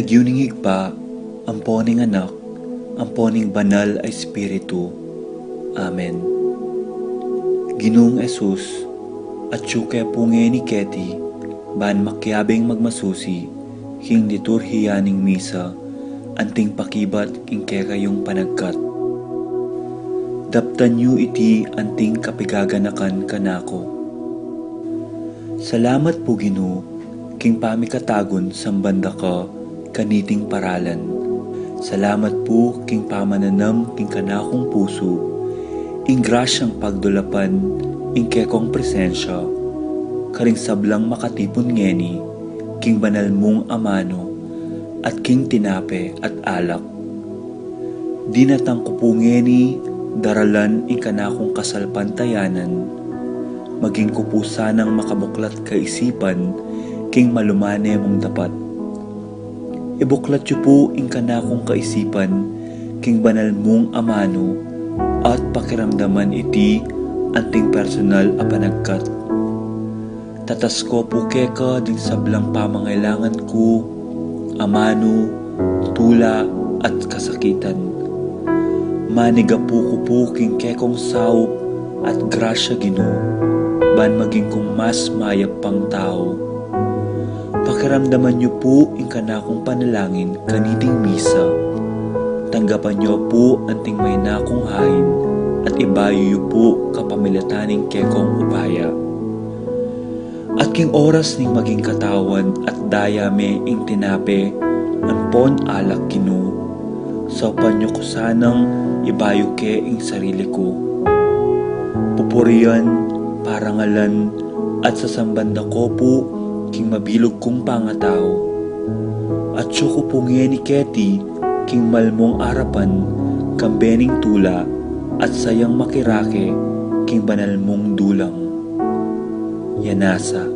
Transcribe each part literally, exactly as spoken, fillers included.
King lagyu ning Ibpa, ampo ning Anak, ampo ning Banal a Espiritu. Amen. Ginung Jesus, atyu ke pu ngeni keti, ban makiabing magmasusi king liturhiya ning misa, anting pakibat king kekayung panagkat. Daptan yu iti anting kapigaganakan kanaku. Salamat pu, Ginu, king pamikatagun samban da ka kaniting paralan. Salamat pu king pamananam king kanakung pusu ing grasyang pagdulapan ing kekong presensya karing sablang makatipun ngeni king banal mung amanu at king tinape at alak. Dinatang ku pu ngeni daralan ing kanakung kasalpantayanan, maging ku pu sanang makabuklat kaisipan king malumane mung dapat. Ibuklat yu pu ing kanakung kaisipan king banal mung amanu at pakiramdaman iti anting personal a panagkat. Tatas ku pu keka ding sablang pamangailangan ku, amanu, tula, at kasakitan. Manigapu ku pu king kekong saup at grasya, Ginu, ban maging kung mas mayap pang tau. Pakiramdaman yu pu ing kanakung panalangin kaniting misa. Tanggapan yu pu anting maina kung hain at ibayu yu pu kapamilatan ning kekong upaya. At king oras ning maging katawan at daya me ing tinape ampon alak, Ginu, saupan yu ku sanang ibayu ke ing sarili ku. Pupurian, parangalan, at sasamban da ko pu king mabilug kung pangatau. Atyu ku pu ngeni keti king malmung arapan, kambe ning tula at sayang makirake king banal mung dulang. Yanasa.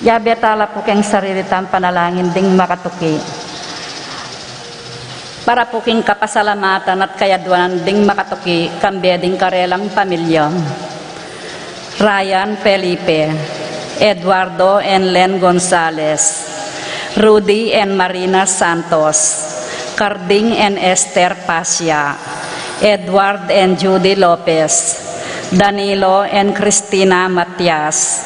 Yabe tala pu keng sarili tang panalangin ding makatuki. Para pu king kapasalamatan at kayadwanan ding makatuki, kambe ding karelang pamilya. Ryan Felipe, Eduardo and Len Gonzalez, Rudy and Marina Santos, Carding and Esther Pasia, Edward and Judy Lopez, Danilo and Christina Matias,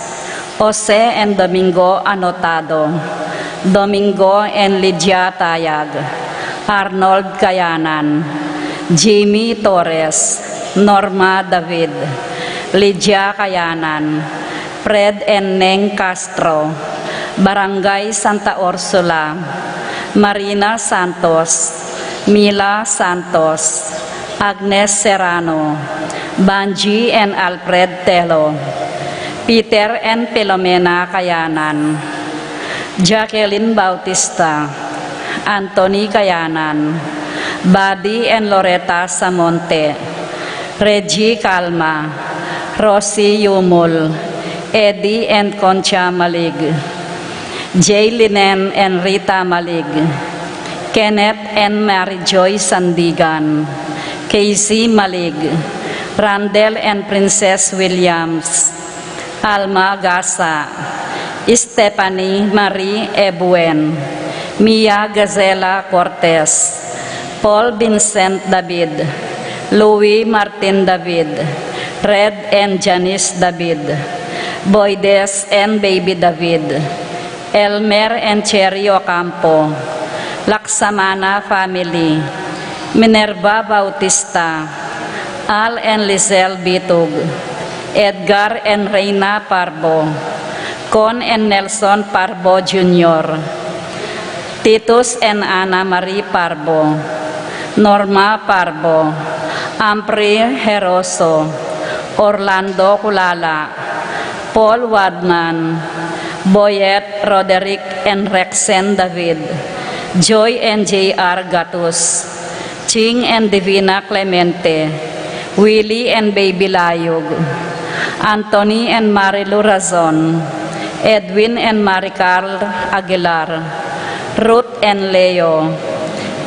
Jose and Domingo Anotado, Domingo and Lydia Tayag, Arnold Kayanan, Jimmy Torres, Norma David, Lydia Kayanan, Fred and Neng Castro, Barangay Santa Ursula, Marina Santos, Mila Santos, Agnes Serrano, Banji and Alfred Telo, Peter and Filomena Kayanan, Jacqueline Bautista, Anthony Kayanan, Buddy and Loretta Samonte, Reggie Calma, Rosie Yumul, Eddie and Concha Malig, Jay Linen and Rita Malig, Kenneth and Mary Joy Sandigan, Casey Malig, Randall and Princess Williams, Alma Gasa, Stephanie Marie Ebuen, Mia Gazela Cortez, Paul Vincent David, Louis Martin David, Red and Janice David, Boydes and Baby David, Elmer and Cherry Ocampo, Laksamana family, Minerva Bautista, Al and Lizelle Bitug, Edgar and Reina Parbo, Con and Nelson Parbo Junior, Titus and Ana Marie Parbo, Norma Parbo, Ampre Heroso, Orlando Culala, Paul Wadman, Boyet Roderick and Rexen David, Joy and J R Gatus, Ching and Divina Clemente, Willie and Baby Layug, Anthony and Marilu Razon, Edwin and Maricarl Aguilar, Ruth and Leo,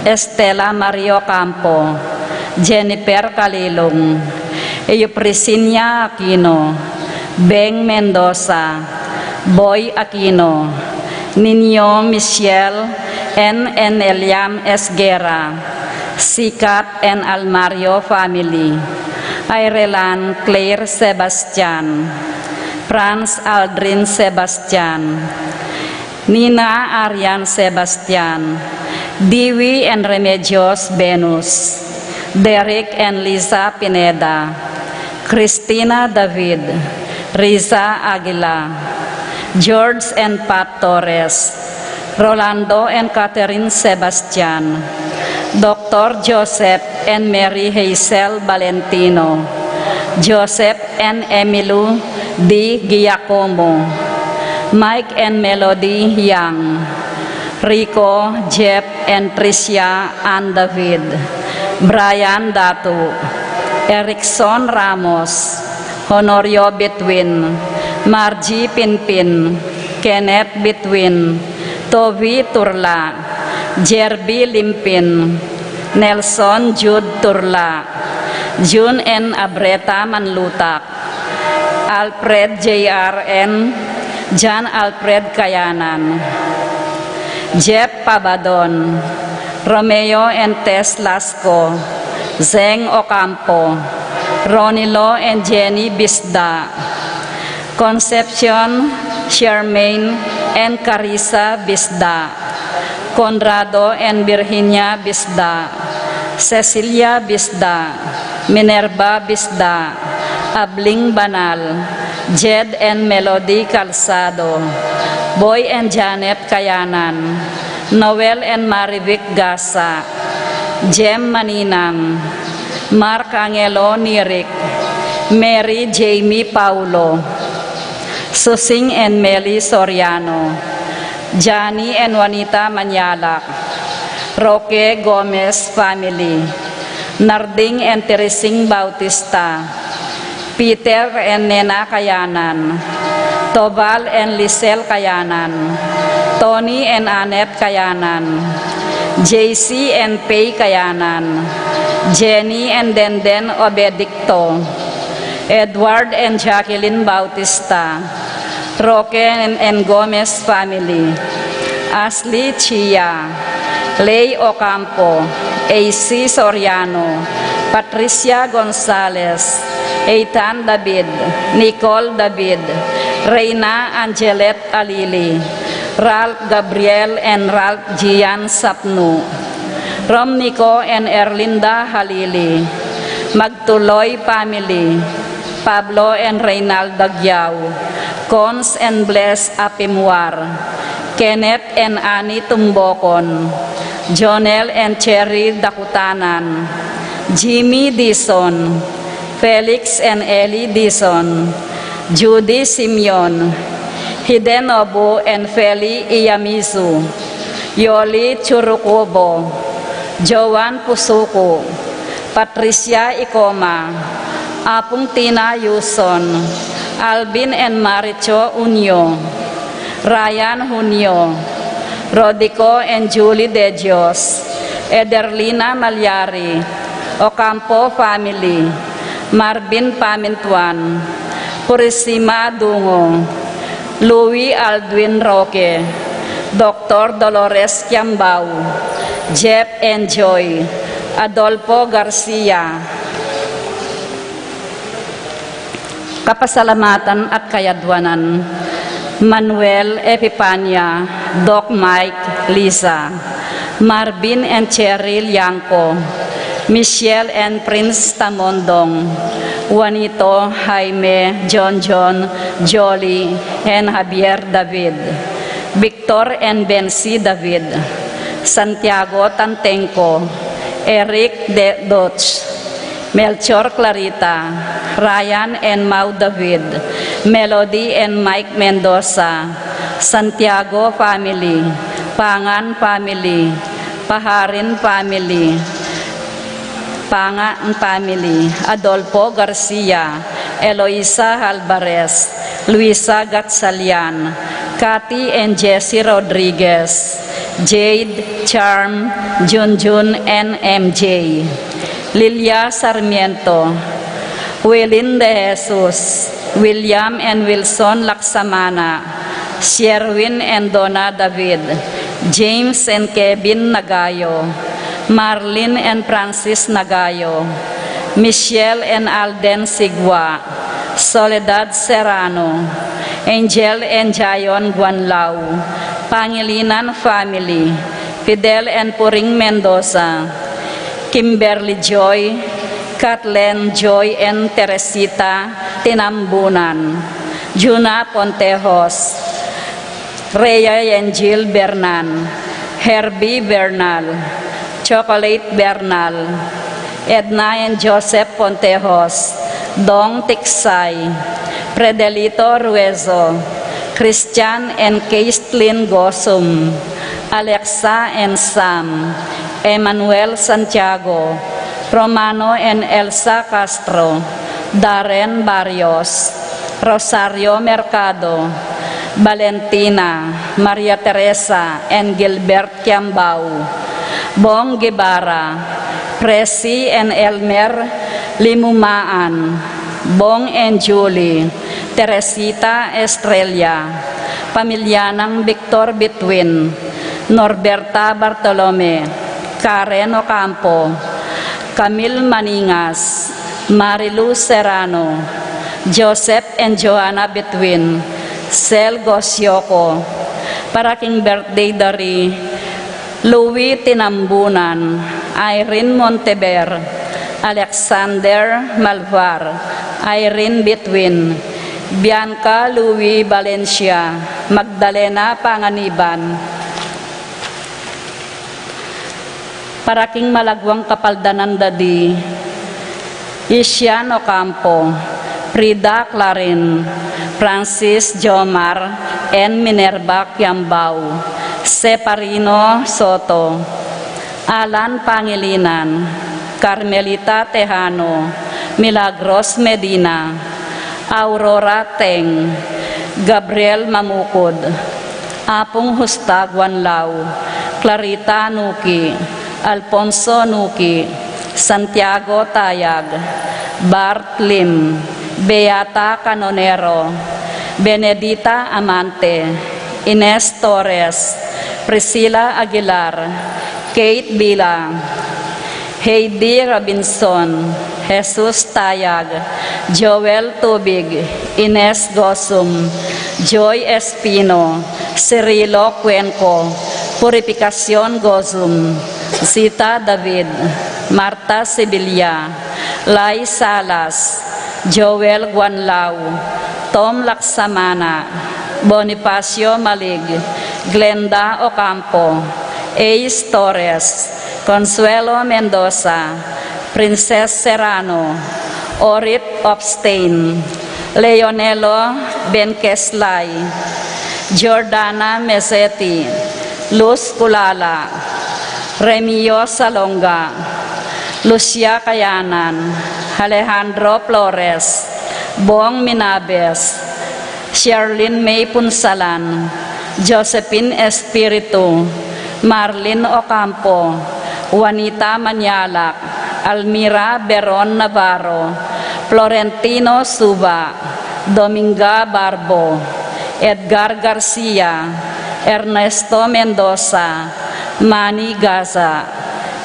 Estela Mario Campo, Jennifer Calilung, Euprisinia Aquino, Beng Mendoza, Boy Aquino, Nino Michel and Eliam Esguerra, Sikat and Almario family, Ireland Claire Sebastian, Franz Aldrin Sebastian, Nina Arian Sebastian, Dewey and Remedios Venus, Derek and Lisa Pineda, Christina David, Riza Aguila, George and Pat Torres, Rolando and Catherine Sebastian, Doctor Joseph and Mary Hazel Valentino, Joseph and Emilu D. Giacomo, Mike and Melody Young, Rico, Jeff and Tricia Ann David, Brian Datu, Erickson Ramos, Honorio Bitwin, Margie Pinpin, Kenneth Bitwin, Tovi Turla, Jerby Limpin, Nelson Jude Turla, June N. Abreta Manlutak, Alfred J R and John Alfred Kayanan, Jeff Pabadon, Romeo and Tess Lasco, Zeng Ocampo, Ronilo and Jenny Bisda, Concepcion, Charmaine and Carissa Bisda, Conrado and Virginia Bisda, Cecilia Bisda, Minerva Bisda, Abling Banal, Jed and Melody Calzado, Boy and Janet Kayanan, Noel and Marivic Gasa, Jem Maninang, Mark Angelo Nirik, Mary Jamie Paulo, Susing and Meli Soriano, Johnny and Juanita Manyalak, Roque Gomez family, Narding and Teresing Bautista, Peter and Nena Kayanan, Tobal and Lisel Kayanan, Tony and Annette Kayanan, J C and Pei Kayanan, Jenny and Denden Obedicto, Edward and Jacqueline Bautista, Roque and, and Gomez family, Ashley Chia, Lay Ocampo, A C Soriano, Patricia Gonzalez, Ethan David, Nicole David, Reina Angelet Alili, Ralph Gabriel and Ralph Gian Sapnu, Rom Nico and Erlinda Halili, Magtuloy family, Pablo and Reynald Dagyao, Cons and Bless Apimwar, Kenneth and Annie Tumbocon, Jonel and Cherry Dakutanan, Jimmy Dizon, Felix and Ellie Dizon, Judy Simeon, Hidenobu and Feli Iyamizu, Yoli Churukubo, Joan Pusuku, Patricia Ikoma, Apung Tina Yuson, Alvin and Maricho Unyo, Ryan Hunyo, Rodico and Julie De Dios, Ederlina Malyari, Ocampo family, Marvin Pamintuan, Purisima Dungo, Louis Aldwin Roque, Doctor Dolores Kiambao, Jeff and Joy, Adolfo Garcia. Kapasalamatan at kayadwanan, Manuel Epipania, Doc Mike, Lisa, Marvin and Cheryl Yangco, Michelle and Prince Tamondong, Juanito, Jaime, John John, Jolly, and Javier David, Victor and Bensi David, Santiago Tantengco, Eric De Doch, Melchor Clarita, Ryan and Mau David, Melody and Mike Mendoza, Santiago family, Pangan family, Paharin family, Pangan family, Adolfo Garcia, Eloisa Alvarez, Luisa Gatchalian, Cathy and Jesse Rodriguez, Jade, Charm, Junjun, and M J, Lilia Sarmiento, Wilin De Jesus, William and Wilson Laksamana, Sherwin and Donna David, James and Kevin Nagayo, Marlin and Francis Nagayo, Michelle and Alden Sigua, Soledad Serrano, Angel and Zion Guanlao, Pangilinan family, Fidel and Puring Mendoza, Kimberly Joy, Kathleen Joy and Teresita Tinambunan, Juna Pontejos, Rhea and Jill Bernan, Herbie Bernal, Chocolate Bernal, Edna and Joseph Pontejos, Dong Tiksay, Predelito Ruezo, Christian and Caitlin Gosum, Alexa and Sam, Emmanuel Santiago, Romano and Elsa Castro, Darren Barrios, Rosario Mercado, Valentina, Maria Teresa, and Gilbert Kiambao, Bong Guevara, Presi and Elmer Limumaan, Bong and Julie, Teresita Estrella, pamilya nang Victor Bituin, Norberta Bartolome, Karen Ocampo, Camille Maningas, Marilu Serrano, Joseph and Joanna Bituin, Sel Gosioco, para king birthday da ri Louis Tinambunan, Irene Montever, Alexander Malvar, Irene Bituin, Bianca Louis Valencia, Magdalena Panganiban, para king malaguang kapaldanan da di Isian Ocampo, Frida Clarin, Francis Jomar, and Minerva Kiambao, Separino Soto, Alan Pangilinan, Carmelita Tejano, Milagros Medina, Aurora Teng, Gabriel Mamukud, Apung Justa Guanlao, Clarita Nuki, Alfonso Nuki, Santiago Tayag, Bart Lim, Beata Canonero, Benedita Amante, Ines Torres, Priscilla Aguilar, Kate Bila, Heidi Robinson, Jesus Tayag, Joel Tubig, Ines Gosum, Joy Espino, Cirilo Cuenco, Purificacion Gosum, Zita David, Marta Sibilia, Lai Salas, Joel Guanlao, Tom Laksamana, Bonifacio Malig, Glenda Ocampo, Ace Torres, Consuelo Mendoza, Princess Serrano, Orit Opstein, Leonelo Benqueslay, Jordana Mesetti, Luz Culala, Remio Salonga, Lucia Kayanan, Alejandro Flores, Bong Minabes, Sherlyn May Punsalan, Josephine Espiritu, Marlin Ocampo, Juanita Manialak, Almira Beron Navarro, Florentino Suba, Dominga Barbo, Edgar Garcia, Ernesto Mendoza, Manny Gaza,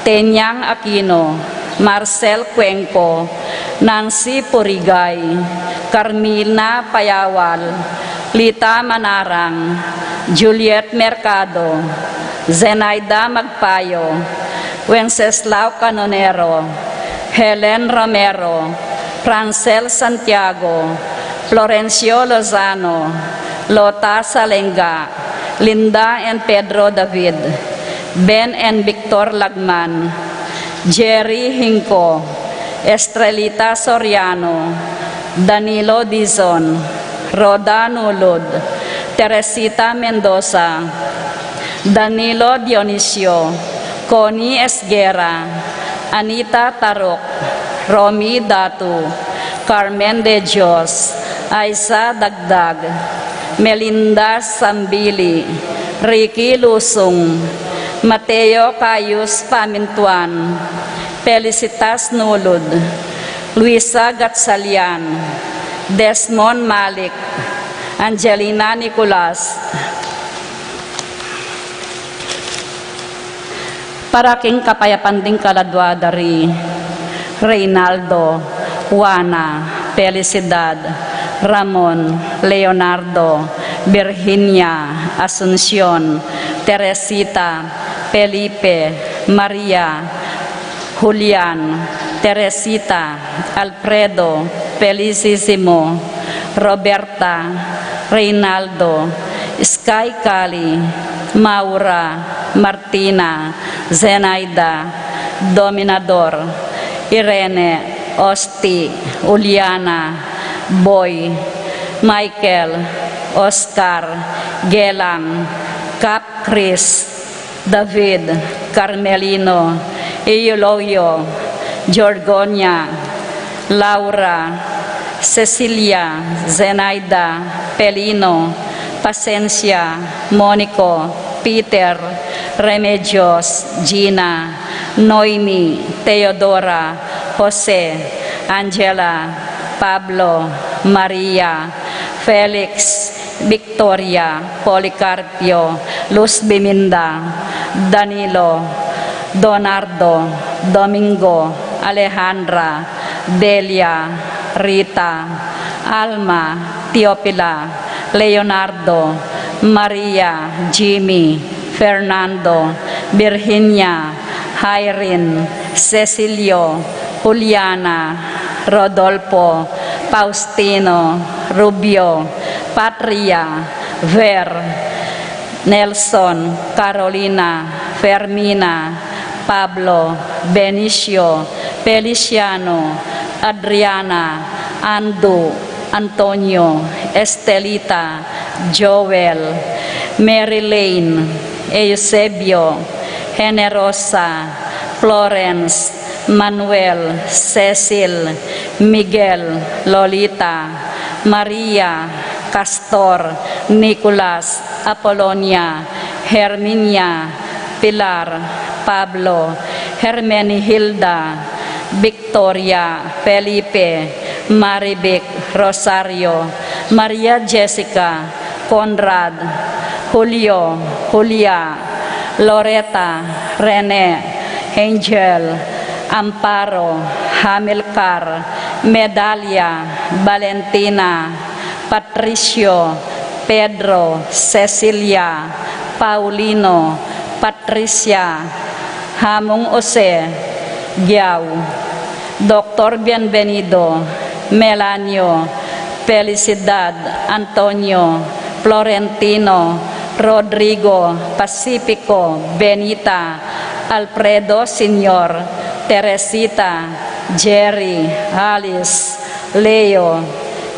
Tenyang Aquino, Marcel Cuenco, Nancy Purigay, Carmina Payawal, Lita Manarang, Juliet Mercado, Zenaida Magpayo, Wenceslao Canonero, Helen Romero, Francel Santiago, Florencio Lozano, Lota Salenga, Linda and Pedro David, Ben and Victor Lagman, Jerry Hinco, Estrelita Soriano, Danilo Dizon, Rhoda Nulud, Teresita Mendoza, Danilo Dionisio, Connie Esguerra, Anita Taruk, Romy Datu, Carmen De Dios, Aiza Dagdag, Melinda Sambili, Ricky Lusung, Mateo Cayus Pamintuan, Felicitas Nulud, Luisa Gatsalian, Desmond Malik, Angelina Nicolas, para king kapayapan ding kaladua da ri Reynaldo, Juana, Felicidad, Ramon, Leonardo, Virginia, Asuncion, Teresita, Felipe, Maria, Julian, Teresita, Alfredo, Felicissimo, Roberta, Reynaldo, Sky Cali, Maura, Martina, Zenaida, Dominador, Irene, Osti, Juliana, Boy, Michael, Oscar, Gelang, Cap Chris, David, Carmelino, Euloyo, Jorgonia, Laura, Cecilia, Zenaida, Pelino, Pasencia, Monico, Peter, Remedios, Gina, Noemi, Teodora, Jose, Angela, Pablo, Maria, Felix, Victoria, Policarpio, Luz Biminda, Danilo, Donardo, Domingo, Alejandra, Delia, Rita, Alma, Teofila, Leonardo, Maria, Jimmy, Fernando, Virginia, Irene, Cecilio, Juliana, Rodolfo, Faustino, Rubio, Patria, Ver, Nelson, Carolina, Fermina, Pablo, Benicio, Feliciano, Adriana, Andu, Antonio, Estelita, Joel, Mary Lane, Eusebio, Generosa, Florence, Manuel, Cecil, Miguel, Lolita, Maria, Castor, Nicolas, Apolonia, Herminia, Pilar, Pablo, Hermenihilda, Victoria, Felipe, Marivic, Rosario, Maria Jessica, Conrad, Julio, Julia, Loreta, Rene, Angel, Amparo, Hamilcar, Medalia, Valentina, Patricio, Pedro, Cecilia, Paulino, Patricia, Hamung Jose, Giao, Doktor Bienvenido, Melanio, Felicidad, Antonio, Florentino, Rodrigo, Pacifico, Benita, Alfredo, Señor, Teresita, Jerry, Alice, Leo,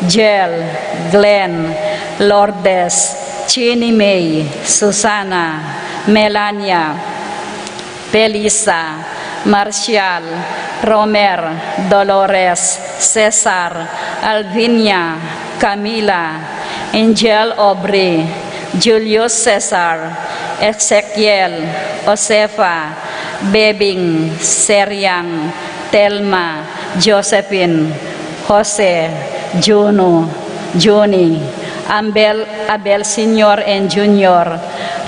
Jel, Glenn, Lourdes, Chini May, Susana, Melania, Felisa, Marcial, Romer, Dolores, Cesar, Alvinia, Camila, Angel, Aubrey, Julius Cesar, Ezekiel, Josefa, Bebing, Seriang, Telma, Josephine, Jose, Juno, Junie, Ambel, Abel Senior and Junior,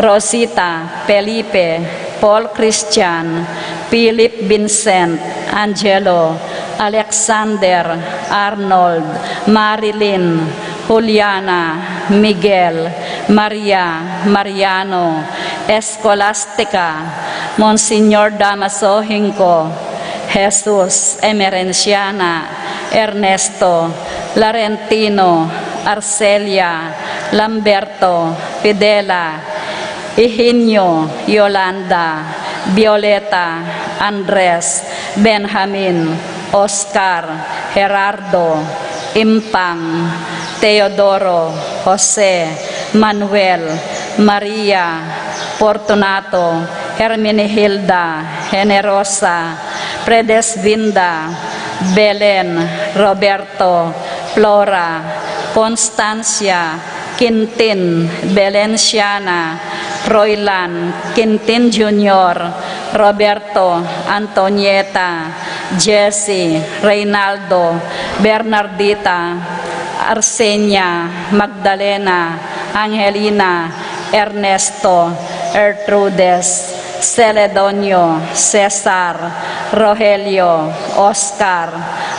Rosita, Felipe, Paul Christian, Philip, Vincent, Angelo, Alexander, Arnold, Marilyn, Juliana, Miguel, Maria, Mariano, Escolastica, Monsignor Damaso Hinco, Jesus, Emerenciana, Ernesto, Larentino, Arcelia, Lamberto, Fidela, Higinio, Yolanda, Violeta, Andres, Benjamin, Oscar, Gerardo, Impang, Teodoro, Jose, Manuel, Maria, Fortunato, Herminihilda, Generosa, Fredesvinda, Belen, Roberto, Flora, Constancia, Quintin, Belenciana, Froilan, Quintin Junior, Roberto, Antonieta, Jesse, Reynaldo, Bernardita, Arsenia, Magdalena, Angelina, Ernesto, Gertrudes, Celedonio, Cesar, Rogelio, Oscar,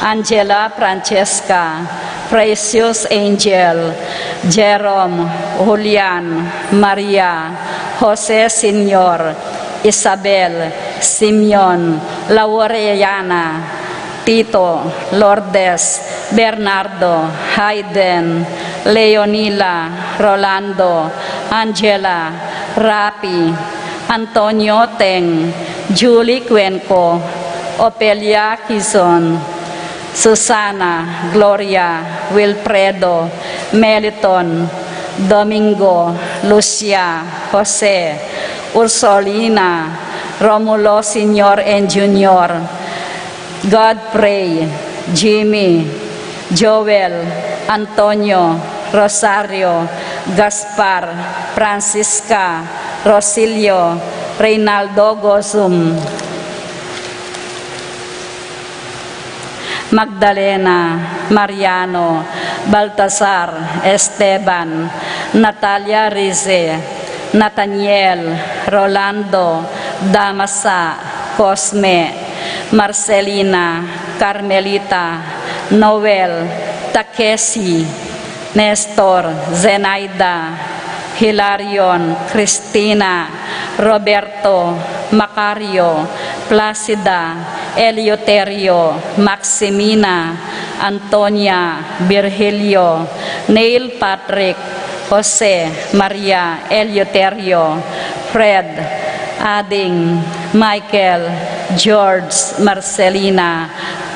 Angela, Francesca, Precious, Angel, Jerome, Julian, Maria, Jose, Senior, Isabel, Simeon, Laureana, Tito, Lourdes, Bernardo, Hayden, Leonila, Rolando, Angela, Rapi, Antonio, Teng, Julie, Cuenco, Opelia, Kizon, Susana, Gloria, Wilfredo, Meliton, Domingo, Lucia, Jose, Ursolina, Romulo Senior and Junior, Godfrey, Jimmy, Joel, Antonio, Rosario, Gaspar, Francisca, Rosilio, Reynaldo, Gozum, Magdalena, Mariano, Baltasar, Esteban, Natalia, Rize, Nathaniel, Rolando, Damasa, Cosme, Marcelina, Carmelita, Noel, Takeshi, Nestor, Zenaida, Hilarion, Cristina, Roberto, Macario, Placida, Eleuterio, Maximina, Antonia, Virgilio, Neil Patrick, Jose, Maria, Eleuterio, Fred, Ading, Michael, George, Marcelina,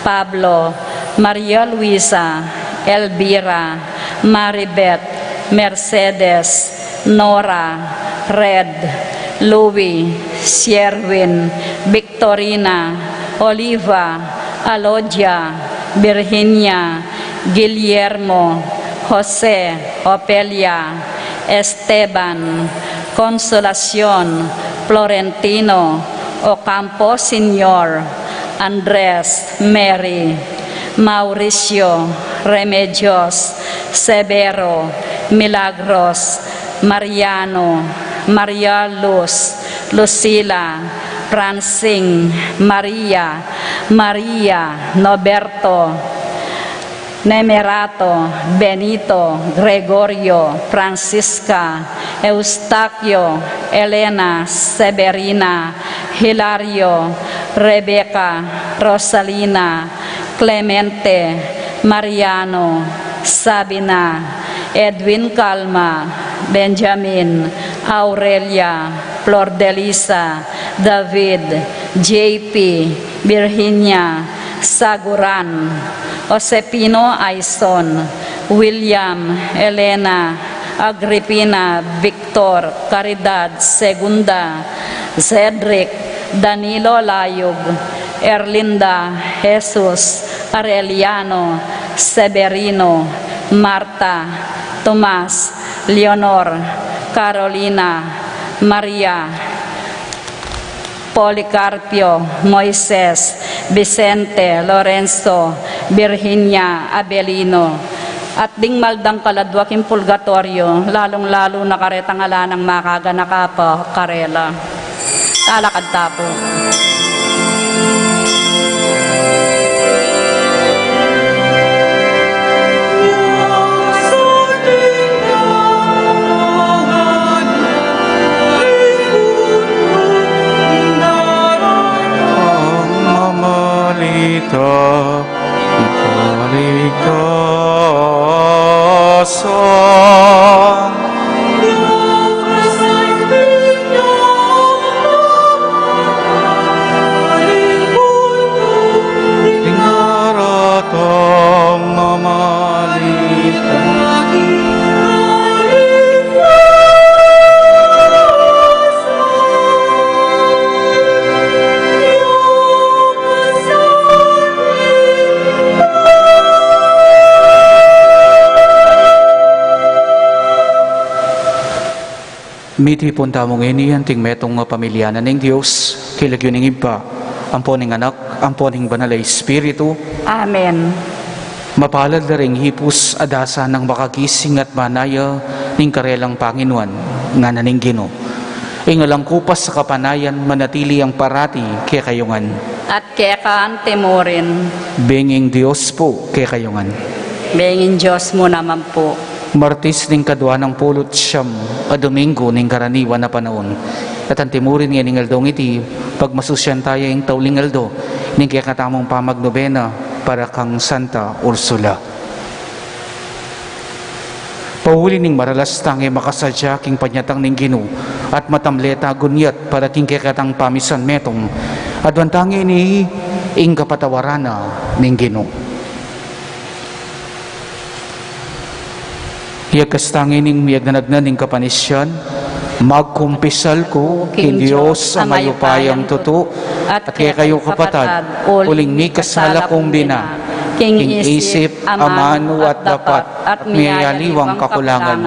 Pablo, Maria Luisa, Elvira, Maribeth, Mercedes, Nora, Red, Louis, Sherwin, Victorina, Oliva, Alodia, Virginia, Guillermo, Jose, Ofelia, Esteban, Consolacion, Florentino, Ocampo Senior, Andres, Mary, Mauricio, Remedios, Severo, Milagros, Mariano, Maria Luz, Lucila, Francine, Maria, Maria, Noberto, Nemerato, Benito, Gregorio, Francisca, Eustaquio, Elena, Severina, Hilario, Rebeca, Rosalina, Clemente, Mariano, Sabina, Edwin Calma, Benjamin, Aurelia, Flor de Lisa, David, J P, Virginia, Saguran, Josepino Aison, William, Elena, Agripina, Victor, Caridad, Segunda, Cedric, Danilo Layug, Erlinda, Jesus, Areliano, Severino, Marta, Tomas, Leonor, Carolina, Maria, Policarpio, Moises, Vicente, Lorenzo, Virginia, Abelino, at ding maldang kaladua king purgatoryo, lalung-lalu na karetang ala nang makaganaka pa karela. Talakad ta pu. Ang mamalita, kaligtasan. Ding daratang mamalita. Mitipun tamu ngeni anting metung a pamilya na ning Dios, king lagyu ning Ibpa, ampo ning Anak, ampo ning Banal a Espiritu. Amen. Mapalad la ring hipus a dasa nang makagising at manaya ning karelang panginuan, ngana ning Ginu. Ing alang kupas a kapanayan manatili yang parati kekayu ngan. At keka antimurin. Benging Dios pu kekayu ngan. Benging Dios mu naman pu. Martis ning kadua nang pulu't siyam a Domingo ning karaniwan a panaun. At antimurin ngening aldong iti, pagmasusyan taya ing tauling aldo ning kekatamung pamagnobena para kang Santa Ursula. Pauli ning maralas tang e makasadya king panyatang ning Ginu, at matamle ta gunyat para king kekatang pamisan metung, aduan ta ngeni ing kapatawaran na ning Ginu. Iyagkas ta ngeni ing miyagnanagnan ning kapanisian, magkumpisal ku king Dios a mayupayang tutu, at kekayu kapatad, uling mikasala kung bina, king isip, amanu at dapat, at miyayaliwang kakulangan.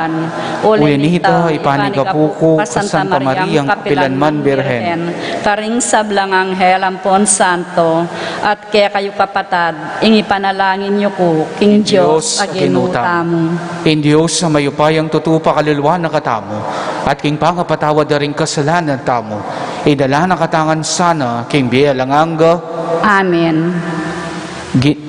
Uli nita, ipanigapu ku kang Santa Mariang kapilanman Birhen, karing sablang anghel ampon santo, at kekayu kapatad, ing ipanalangin yu ku king Dios a Ginu tamu. Ing Dios a mayupayang tutu pakaluluan na katamu, at king pangapatawad da ring kasalanan tamu, idala na katamu ngan sana king bie alang angga. Amen. Gi-,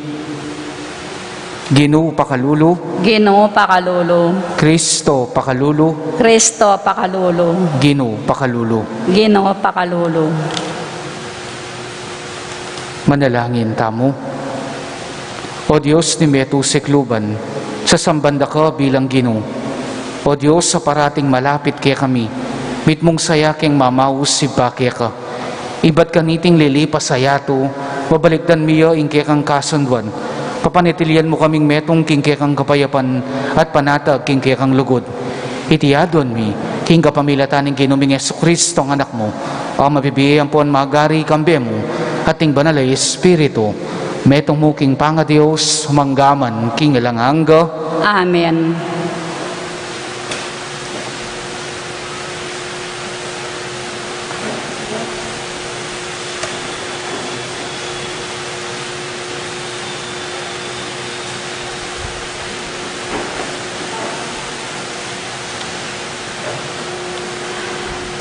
Ginu pakalulu. Ginu pakalulu. Kristo pakalulu. Kristo pakalulu. Ginu pakalulu. Ginu pakalulu. Manalangin tamu. O Dios ning metung sikluban, sasamban da ka bilang Ginu. O Dios a parating malapit kekami, mitmung saya keng mamaus ibpa keka. Ibat kaniting lilipas a yatu, mabalikdan mi ya ing kekang kasunduan. Papanatilian mu kaming metung king kekang kapayapan at panatag king kekang lugud. Iti aduan mi king kapamilatan ning Ginu ming Jesucristo a Anak mu, a mabibie ampon magari kambe mu at ning Banal a Espiritu, metung mu king pangaDios, mangga man king alang angga. Amen.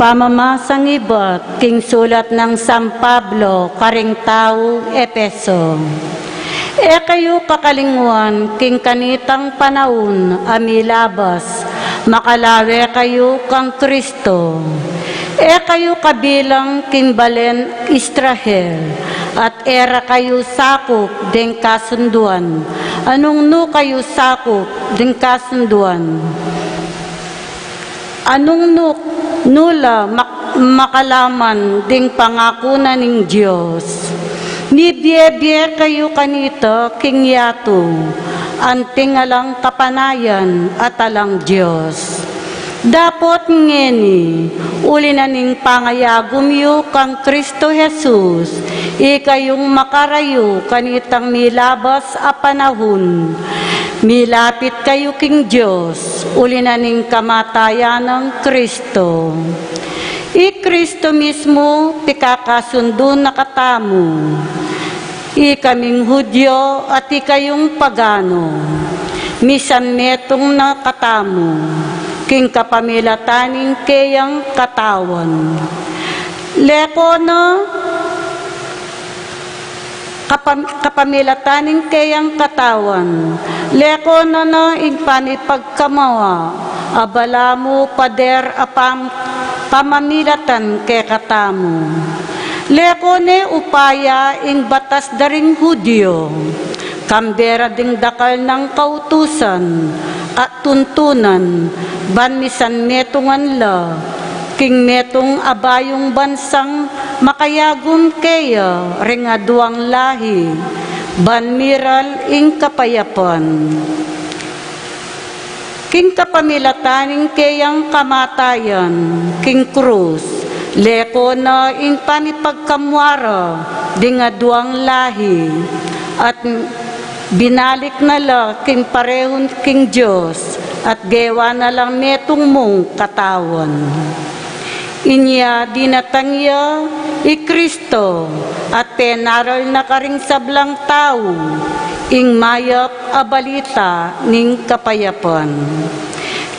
Pamamasang ibat king sulat nang San Pablo karing taga Efeso. E kayu kakalingwan king kanitang panaun a milabas, makalawe kayu kang Kristo. E kayu kabilang king balen Israel, at e ra kayu sakup ding kasunduan. Anung nu kayu sakup ding kasunduan? Anung nu, nu la mak-, makalaman ding pangaku na ning Dios? Mibie-bie kayu kanita king yatu, anting alang kapanayan at alang Dios. Dapot ngeni, uli na ning pangayagum yu kang Kristo Jesus, ikayung makarayu kanitang milabas a panaun. Milapit kayu king Dios, uli na ning kamatayan nang Kristo. I Kristo mismu pikakasundu na katamu. Ikaming Judio at ikayung pagano, misan metung na katamu, king kapamilatan ning keyang katawan. Leko na, kapam-, kapamilatan ning keyang katawan. Leko na na ing pamipagkamawa a balamu pader a pam-, pamamilatan kekatamu. Leko ne upaya ing batas da ring Judio, kambe ra ding dakal nang kautusan a tuntunan, ban misan metungan la king metung a bayung bansang makayagum keya ring aduang lahi, ban miral ing kapayapan. King kapamilatan ning keyang kamatayan king krus, leko na ing pamipagkamua ra ding aduang lahi, at binalik na la king parehun king Dios, at gewa na lang metung mung katawan. Inya dinatang ya i Kristo, at penaral na karing sablang tau ing mayap a balita ning kapayapan.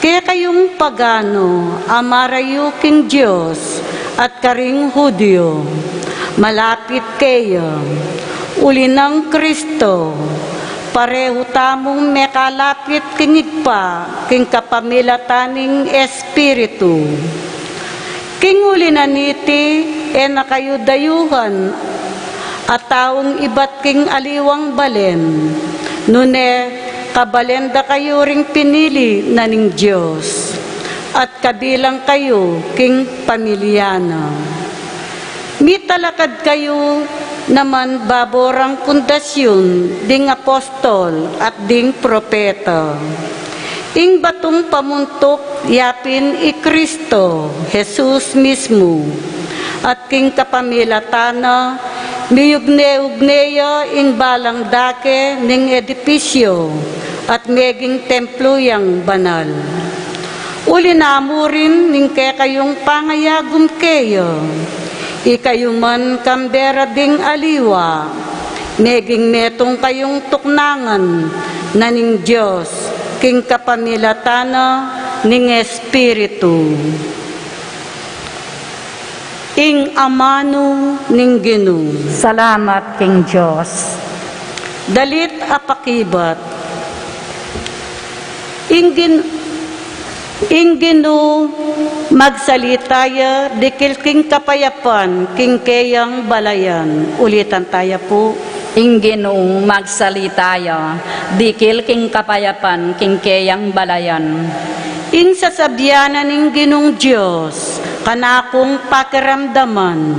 Kekayung pagano a marayu king Dios at karing Judio, malapit keya. Uli nang Kristo, parehu tamung mekalapit king Ibpa king kapamilatan ning Espiritu. King uli na niti, e na kayu dayuhan a taung ibat king aliwang balen, nune kabalen da kayu ring pinili na ning Dios, at kabilang kayu king pamilya na. Mitalakad kayu naman babo rang pundasyun ding apostol at ding propeta. Ing batung pamuntuk ya pin i Kristo Jesus mismu, at king kapamilatan na, miyugne-ugne ya ing balang dake ning edipisyu, at meging templu yang banal. Uli na mu rin ning kekayung pangayagum keya. Ikayu man kambe ra ding aliwa, meging metung kayung tuknangan na ning Dios king kapamilatan na ning Espiritu. Ing amanu ning Ginu. Salamat king Dios. Dalit a pakibat. Ing Gin-, ing Ginu magsalita ya dikil king kapayapan king keyang balayan. Ulitan taya pu. Ing Ginu magsalita ya dikil king kapayapan king keyang balayan. Ing sasabian na ning Ginung Dios, kanakung pakiramdaman,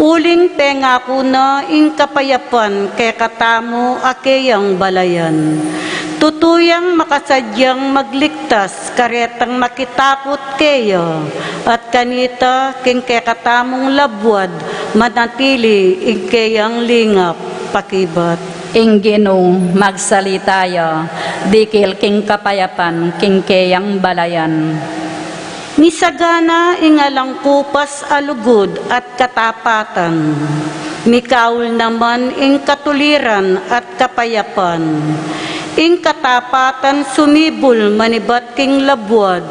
uling pengaku na ing kapayapan kekatamu a keyang balayan. Tutu yang makasadyang magligtas karetang makitakut keya, at kanita king kekatamung labuad manatili ing keyang lingap. Pakibat. Ing Ginu, magsalita ya, dikil king kapayapan, king keyang balayan. Misagana ing alang kupas a lugud at katapatan. Mikaul naman ing katuliran at kapayapan. Ing katapatan sumibul manibat king labuad,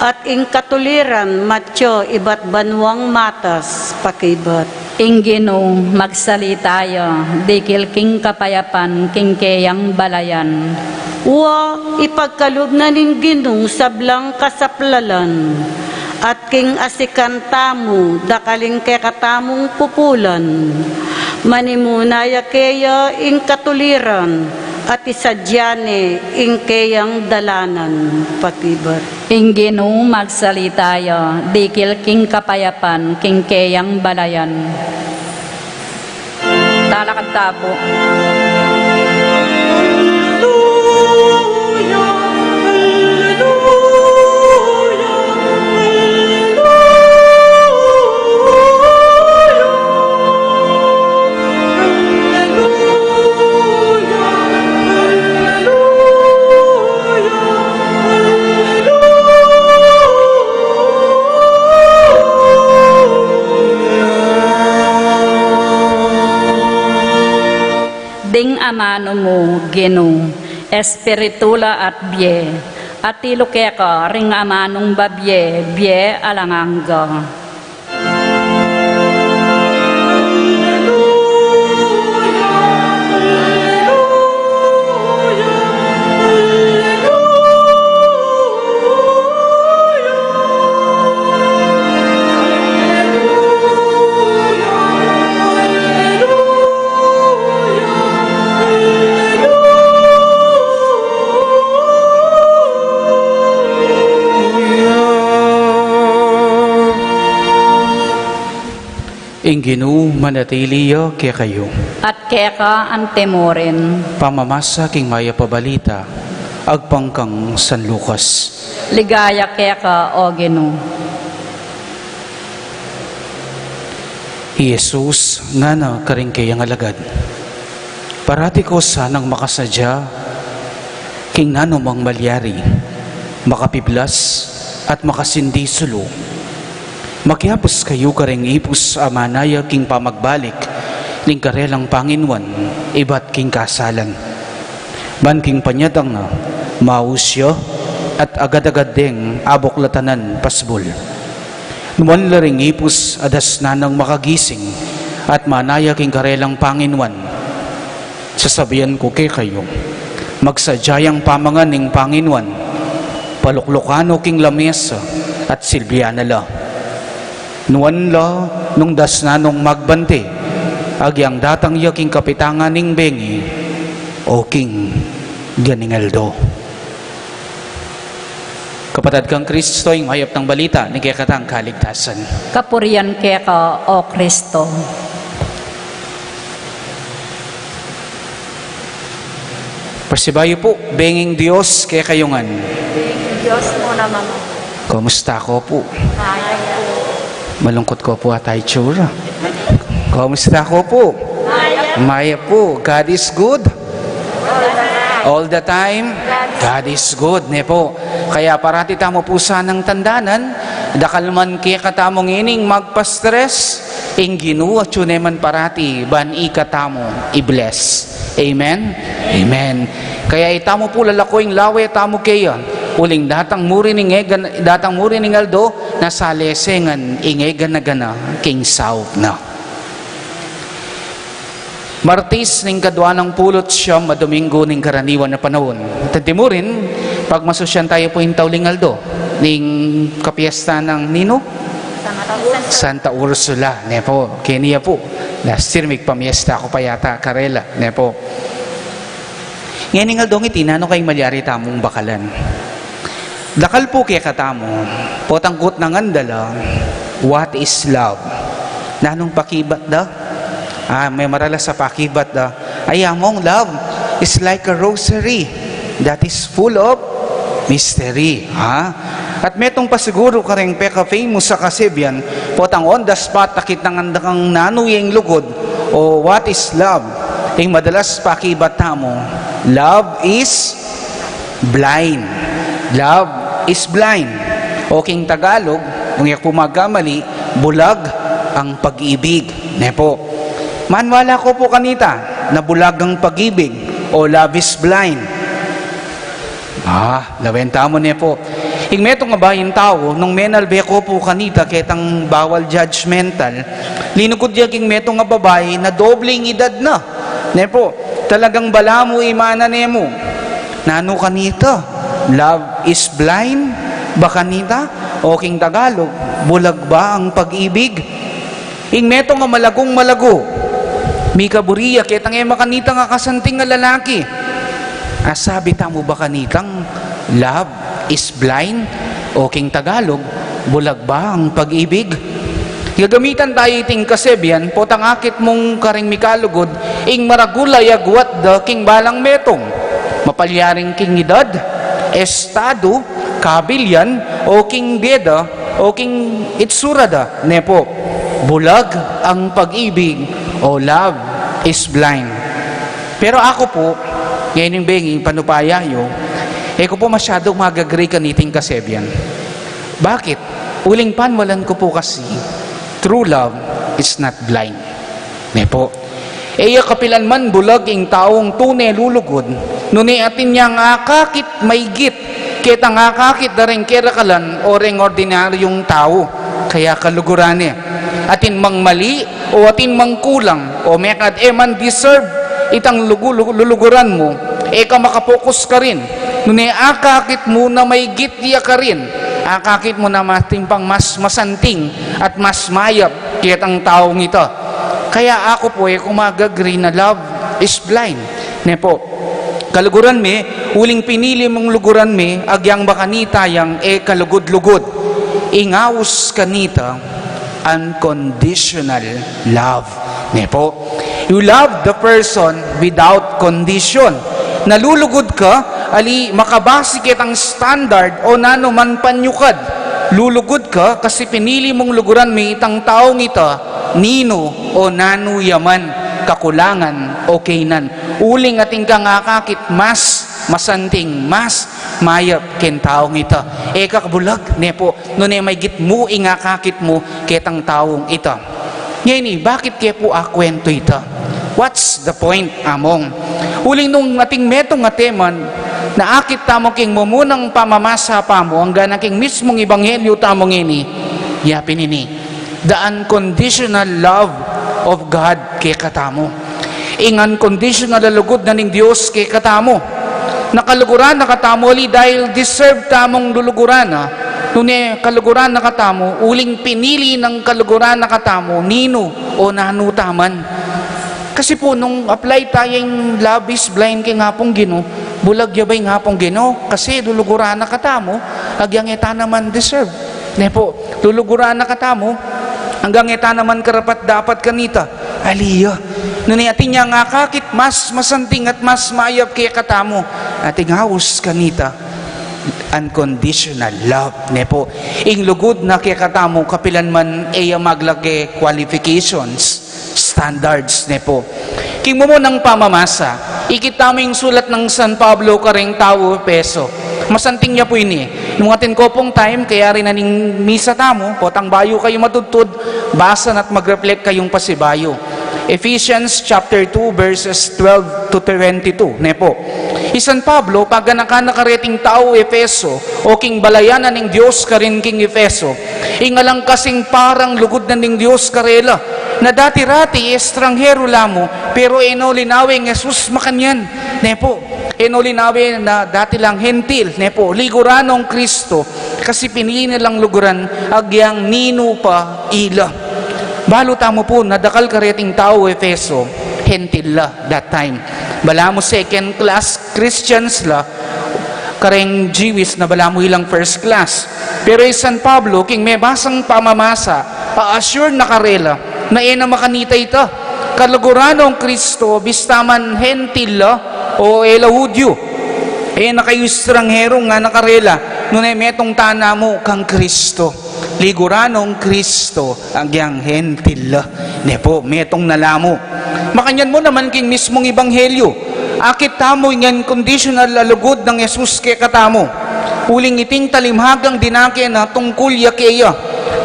at ing katuliran matyu ibat banuang matas pakibat. Ing Ginu, magsalita ya, dikil king kapayapan, king keyang balayan. Wa, ipagkalub na ning Ginu sablang kasaplalan, at king asikan tamu, dakal ing kekatamung pupulan. Manimuna ya keya ing katuliran, at isadya ne ing keyang dalanan pakibat. Ing Ginu, magsalita ya, dikil king kapayapan, king keyang balayan. Talakad ta pu. Ding amanu mu, Ginu, espiritu la at bie, atilu keka ring amanung babie, bie alang angga. Ing Ginu manatili ya kekayu. At keka antimurin. Pamamasa king mayap a balita agpang kang San Lucas. Ligaya keka, O Ginu. I Jesus ngana karing keyang alagad, parati ko sanang makasadya king nanu mang malyari, makapiblas at makasindisulu. Makiapus kayu karing ipus a manaya king pamagbalik ning karelang panginuan ibat king kasalan. Ban king panyatang na, maus ya at agad-agad deng abuklatan nang pasbul. Nuan la ring ipus a dasnan nang makagising at manaya king karelang panginuan. Sasabian ku kekayu, magsadya yang pamangan ning panginuan, paluklukan no king lamesa at silbian na la. Nuan la nung dasnan nong magbante, agyang datang ya king kapitangan ning bengi o king ganing aldo. Kapatad kang Kristo, ing mayap nang balita ning kekatang kaligtasan. Kapurian keka, O Kristo. Pasibayu pu, benging Dios kekayu ngan. Benging Dios mu naman. Kumusta ko pu? Mayap pu. Malungkut ko pu ata itsura. Kumusta ko pu? Mayap. Mayap pu. God is good. All the time. God is good, ne pu. Kaya parati tamu pu sanang tandanan, dakal man kekatamu ngening magpa-stress, ing Ginu atyu ne man parati ban ikatamu i-bless. Amen? Amen. Kaya itamu pu lalako ing lawe tamu keya, uling datang muri ning e gan-, datang muri ning aldo, na salesengan ing e gana-gana king saup na. Martis ning kadua nang pulu't siyam a Domingo ning karaniwan a panaun. At antimurin, pagmasusyan tayu pu ing tauling aldo ning kapiesta nang ninu? Santa Ursula, ne pu. Keni ya pu. Last year, migpamiesta ku pa yata karela, ne pu. Ngening aldong iti, nanu kayang malyari tamung bakalan? Dakal pu kekatamu, potang kutnangan da la, what is love? Nanung pakibat da? Ah, me maralas a pakibat da. Ay, among love is like a rosary that is full of mystery. Ha? At metung pa siguru karing peka-famous a kasebian, potang on the spot, akit nang anda kang nanu yang lugud, o what is love? Ing madalas pakibat tamu, love is blind. Love is blind. O king Tagalog, nung e ku magkamali, bulag ang pag-ibig. Ne po. Maniwala ko po kanita na bulag ang pag-ibig o love is blind. Ah, lawen tamu ne po. Ing metung a baing tau, nung menalbe ko po kanita ketang bawal judgmental, linugud ya king metung a babai na doble ing edad na. Ne po, talagang balamu imana ne mu. Nanu kanita? Love is blind? Ba kanita? O king Tagalog, bulag ba ang pag-ibig? Ing metung a malagung malagu, mikaburi ya ketang e makanita nga kasanting a lalaki. Asabi tamu ba kanitang love is blind? O king Tagalog, bulag ba ang pag-ibig? Gagamitan tayu iting kasebian, potang akit mung karing mikalugud, ing maragul a agwat da king balang metung. Mapalyaring king edad, estadu, kabilyan, o king bie da, o king itsura da, ne po. Bulag ang pag-ibig o love is blind. Pero aku po, ngeni bengi panupaya yu, e ku po masyadu mag-agree kaniting kasebian. Bakit? Uling paniwalan ku po kasi, true love is not blind. Ne po. E ya kapilan man bulag ing taung tune lulugud, nune atin yang akakit maygit ketang akakit da reng kerakalan o reng ordinaryung tau. Kaya kaluguran ne. Atin mang mali o atin mang kulang o mekad e man deserve itang lugu-, lugu-, luluguran mu, e ka makapokus karin. Nune akakit mu na maygit ya karin, akakit mu na matimpang mas masanting at mas mayap ketang taung ita. Kaya aku po e ku mag-agree na love is blind. Ne po. Kaluguran me, uling pinili mung luguran me, agyang ba kanita yang e kalugud-lugud. Ing aus kanita, unconditional love. Ne po. You love the person without condition. Nalulugud ka, ali makabasi ketang standard o nanu man panyukad. Lulugud ka kasi pinili mung luguran me itang taung ita, ninu o nanu ya man kakulangan o kainan. Uling atin kang akakit mas masanting, mas mayap keng taung ita. E ka kabulag, ne po, nune maygit mu ing akakit mu ketang taung ita. Ngeni, bakit ke pu akuentu ita? What's the point, among? Uling nung atin metung a tema na akit tamu king mumunang pamamasa tamu, anggang king mismung ebanghelyu tamu ngeni, ya pin ini, the unconditional love of God kekatamu. Ing unconditional a lugud na ning Dios kekatamu. Na kaluguran na katamu, ali dahil deserve tamung luluguran na. Nune kaluguran na katamu, uling pinili nang kaluguran na katamu, ninu o nanu ta man. Kasi pu, nung apply taya ing love is blind keng Apung Ginu, bulag ya ba ing Apung Ginu? Kasi luluguran na katamu, agyang e ta naman deserve. Ne pu, luluguran na katamu, anggang e ta naman karapat-dapat kanita. Ali ya. Nune atin yang akakit mas masanting at mas mayap kekatamu, atin aus kanita, unconditional love. Ne pu, ing lugud na kekatamu, kapilan man e ya maglage qualifications, standards, ne pu. King mumunang pamamasa, ikit tamu ing sulat nang San Pablo kareng tau Efeso. Masanting ya pu ini. Nung atin ko pung time, kayari na ning misa tamu, potang bayu kayu matudtud, basa na at mag-reflect kayung pasibayu. Ephesians chapter two, verses twelve to twenty-two, ne pu. I San Pablo, paganakan na kareting tau Efeso, o king balayan na ning Dios karin king Efeso, ing alang kasing parang lugud na ning Dios karela, na dati-rati estranghero la mu, pero e no linawe ing Jesus makanyan, ne pu. E no linawe na dati lang Hentil, ne pu. Liguran nong Kristo, kasi pinili na lang luguran agyang ninu pa ila. Balu tamu pu na dakal kareting tau Efeso, Hentil la that time. Balamu second class Christians la, kareng Jewish na balamu ilang first class. Pero i San Pablo, king mebasang pamamasa, a-assure na karela na e na makanita ita. Kaluguran nong Kristo, bista man Hentil la o e la Hudyu. E na kayu estranghero, ngana karela, nune metung tana mu kang Kristo. Liguran nong Kristo, agyang Hentil la. Ne pu, metung na la mu. Makanyan mu naman king mismung ebanghelyo, akit tamu ing unconditional a lugud nang Jesus kekatamu. Uling iting talimhagang dinake na tungkul ya keya,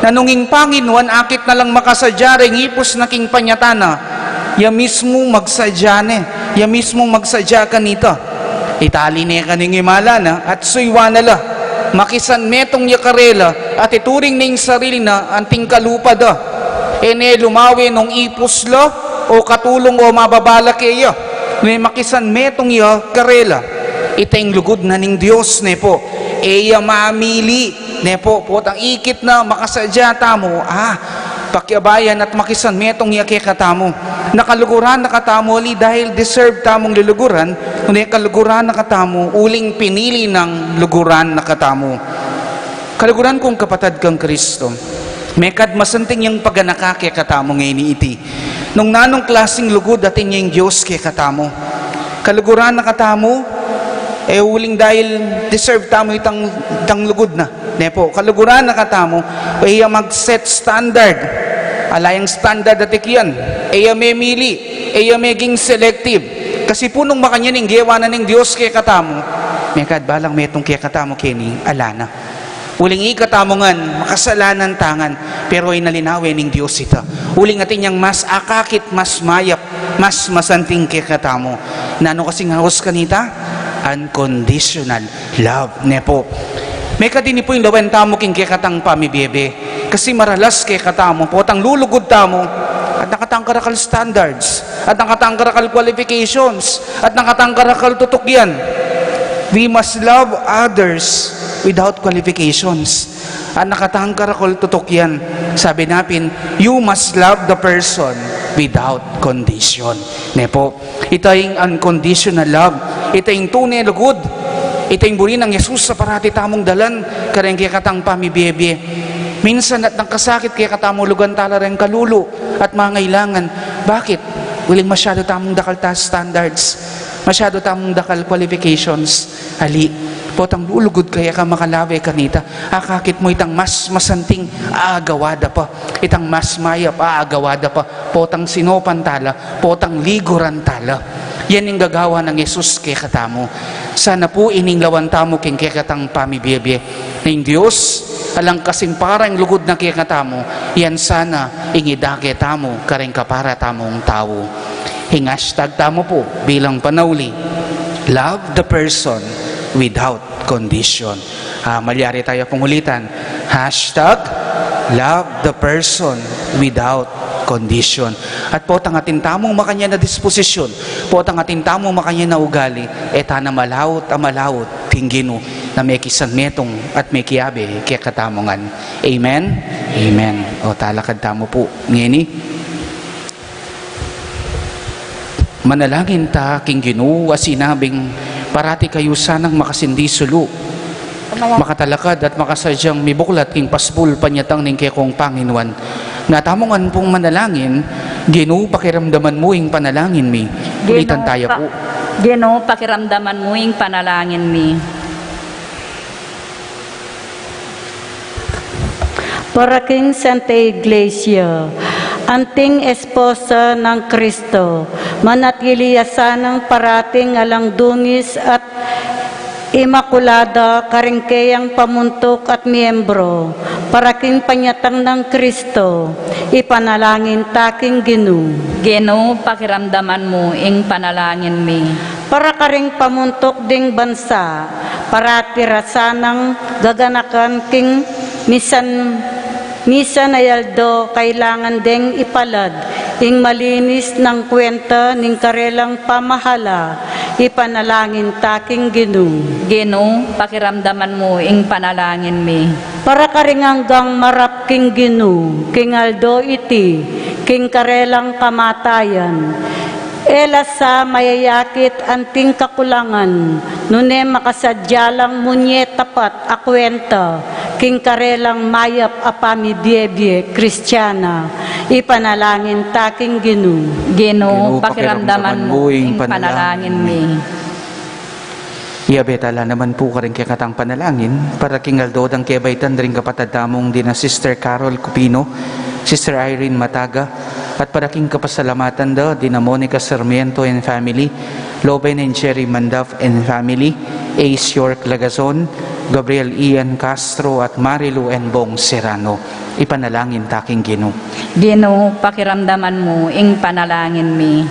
na nung ing Panginoon akit na lang makasadya reng ipus na king panyatang na, ya mismu magsadya ne, ya mismung magsadya kanita. Itali ne kanu ing imala na at suyuan na la. Makisanmetung ya karela at ituring ne ing sarili na anting kalupa da. E ne lumawe nung ipus la o katulung o mababa la keya. Nune makisanmetung ya karela. Ita ing lugud na ning Dios, ne pu. E ya mamili, ne pu. Potang ikit na makasadya tamu, ah, pakiabayan at makisanmetung ya kekatamu. Na kaluguran na katamu ali dahil deserve tamung luluguran, nune kaluguran na katamu uling pinili nang luguran na katamu. Kaluguran kung kapatad kang Kristo, mekad masanting yang paganaka kekatamu ngeni iti. Nung nanung klasing lugud atin ya ing Dios kekatamu? Kaluguran na katamu, e uling dahil deserve tamu itang, itang lugud na. Ne pu, kaluguran na katamu, e ya mag-set standard. Ala yang standard atin yan. E ya memili, e ya meging selective. Kasi pu nung makanyan ing gewa na ning Dios kekatamu, mekad balang metung kekatamu keni, ala na. Uling ikatamu ngan, makasalanan ta ngan, pero e na linawe ning Dios ita. Uling atin yang mas akakit, mas mayap, mas masanting kekatamu. Nanu kasing aus kanita? Unconditional love, ne pu. Mekad ini pu ing lawen tamu king kekatang pamibiebe. Kasi maralas kekatamu, potang lulugud tamu, at nakatang karakal standards, at nakatang karakal qualifications, at nakatang karakal tutukyan. We must love others without qualifications. At nakatang karakal tutukyan. Sabi na pin, you must love the person without condition. Ne pu? Ita ing unconditional love. Ita ing tune lugud. Ita ing buri nang Jesus a parati tamung dalan kareng kekatang pamibiebie. Minsan at nung kasakit kekatamu, lugan tala reng kalulu at mangailangan. Bakit? Uling masyadu tamung dakal ta standards. Masyadu tamung dakal qualifications. Ali, potang lulugud kaya ka makalawe kanita. Akakit mu itang mas masanting, aagawa da pa. Itang mas mayap, aagawa da pa. Potang sinopan tala, potang liguran tala. Yan ing gagawa nang Jesus kekatamu. Sana pu ining lawan tamu king kekatang pamibiebie. Ning Dios, alang kasimparang lugud na kekatamu, yan sana ing idake tamu kareng kapara tamung tau. Ing hashtag tamu pu bilang panauli, love the person without condition. Ah, malyari taya pung ulitan. Hashtag love the person without condition. At potang atin tamung makanyan a disposisyon, potang atin tamung makanyan a ugali, e ta na malaut a malaut king Ginu na mekisanmetung at mekiabe kekatamu ngan. Amen? Amen. O, talakad tamu pu ngeni. Manalangin ta king Ginu a sinabing, parati kayu sanang makasindi sulu, makatalakad at makasadyang mibuklat king pasbul panyatang ning kekong Panginuan. Nga tamu ngan pung manalangin, Ginu, pakiramdaman mu ing panalangin mi. Ulitan taya pu. Ginu, pakiramdaman mu ing panalangin mi. Para king Santa Iglesia, anting esposa nang Kristo, manatili ya sanang parating alang dungis at imakulada karing keyang pamuntuk at miyembro, para king panyatang nang Kristo, ipanalangin ta king Ginu. Ginu, pakiramdaman mu ing panalangin mi. Para karing pamuntuk ding bansa, parati ra sanang gaganakan king misan, misan a aldo kailangan deng ipalad ing malinis nang kwenta ning karelang pamahala, ipanalangin ta king Ginu. Ginu, pakiramdaman mu ing panalangin mi. Para karing anggang marap king Ginu, king aldo iti, king karelang kamatayan. E la sa mayayakit anting kakulangan, nune makasadya lang munye tapat a kwenta, king karelang mayap a pamibiebie Kristiana, ipanalangin ta king Ginu. Ginu, pakiramdaman mu ing panalangin mi. Iyabe tala naman pu karing kekatang panalangin, para king aldo dang kebaitan ding kapatad tamung dina Sister Carol Cupino, Sister Irene Mataga, At para king kapasalamatan da, Dina Monica Sarmiento and family, Loben and Jerry Mandaf and family, Ace York Lagazon, Gabriel Ian Castro, at Marilu and Bong Serrano. Ipanalangin ta king Ginu. Ginu, pakiramdaman mu ing panalangin mi.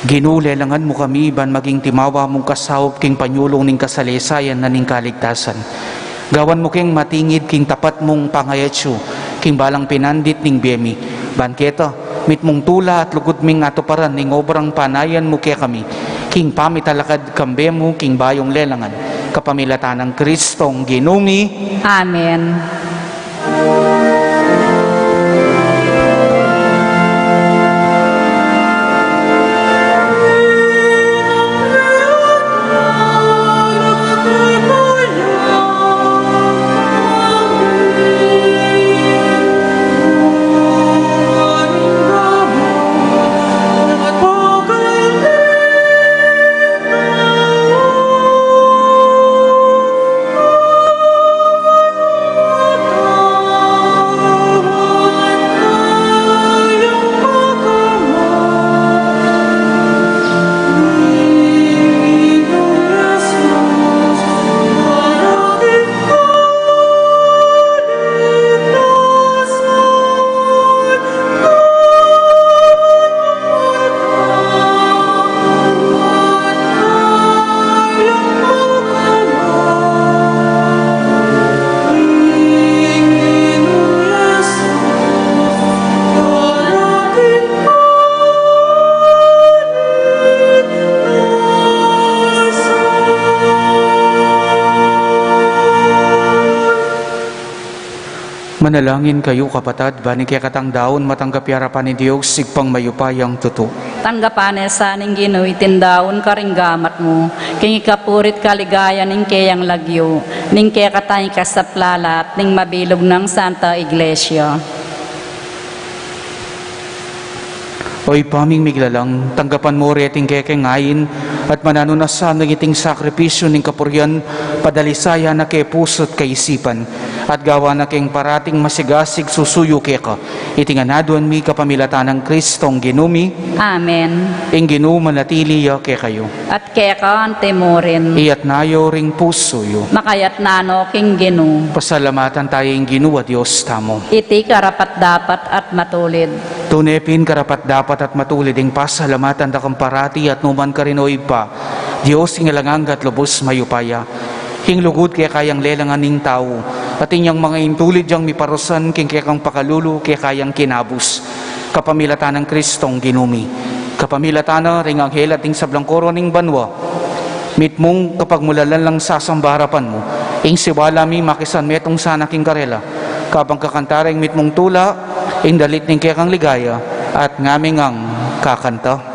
Ginu, lelangan mu kami ban maging timawa mung kasaup king panyulung ning kasalesayan na ning kaligtasan. Gawan mu keng matingid king tapat mung pangayatsu king balang pinandit ning bie mi. Ban keta, mitmung tula at lugud ming atuparan ing obrang panayan mu kekami king pamitalakad kambe mu king bayung lelangan. Kapamilatan nang Kristong Ginu mi. Amen. Manalangin kayu, kapatad, ban ing kekatang daun matanggap ya arapan ning Dios, Ibpang mayupayang tutu. Tanggapan na sa ning Ginu iting daun karing gamat mu, king ikapurit kaligayan ning keyang lagyu, ning kekatang ikasaplala at ning mabilug nang Santa Iglesia. O Ibpa ming miglalang, tanggapan mu reting kekeng ain, at mananu na sana iting sakripisyu ning kapurian, padalisayan na ke pusu at kaisipan, at gawan na keng parating masigasig susuyu keka, iti ngan aduan mi kapamilatan nang Kristong Ginu mi. Amen. Ing Ginu manatili ya kekayu. At keka anti mu rin. Iyatna yu ring pusu yu. Makayatna no king Ginu. Pasalamatan taya ing Ginu a Dios tamu. Iti karapat-dapat at matulid. Tune pin karapat-dapat at matulid ing pasalamatan da kang parati at nu man karin, o Ibpa, Dios ing alang angga at lubus mayupaya. Ing lugud keka yang lelangan ing tau, at inyang manga intulid yang miparusan king kekang pakalulu keka yang kinabus. Kapamilatan nang Kristong Ginu mi. Kapamilatan na ring anghel at ing sablang koro ning banua, mitmung kapagmulalan lang sasamba arapan mu, ing siwala mi makisan metung sana king karela, kabang kakanta ring mitmung tula, ing dalit ning kekang ligaya, at ngami ngang kakanta.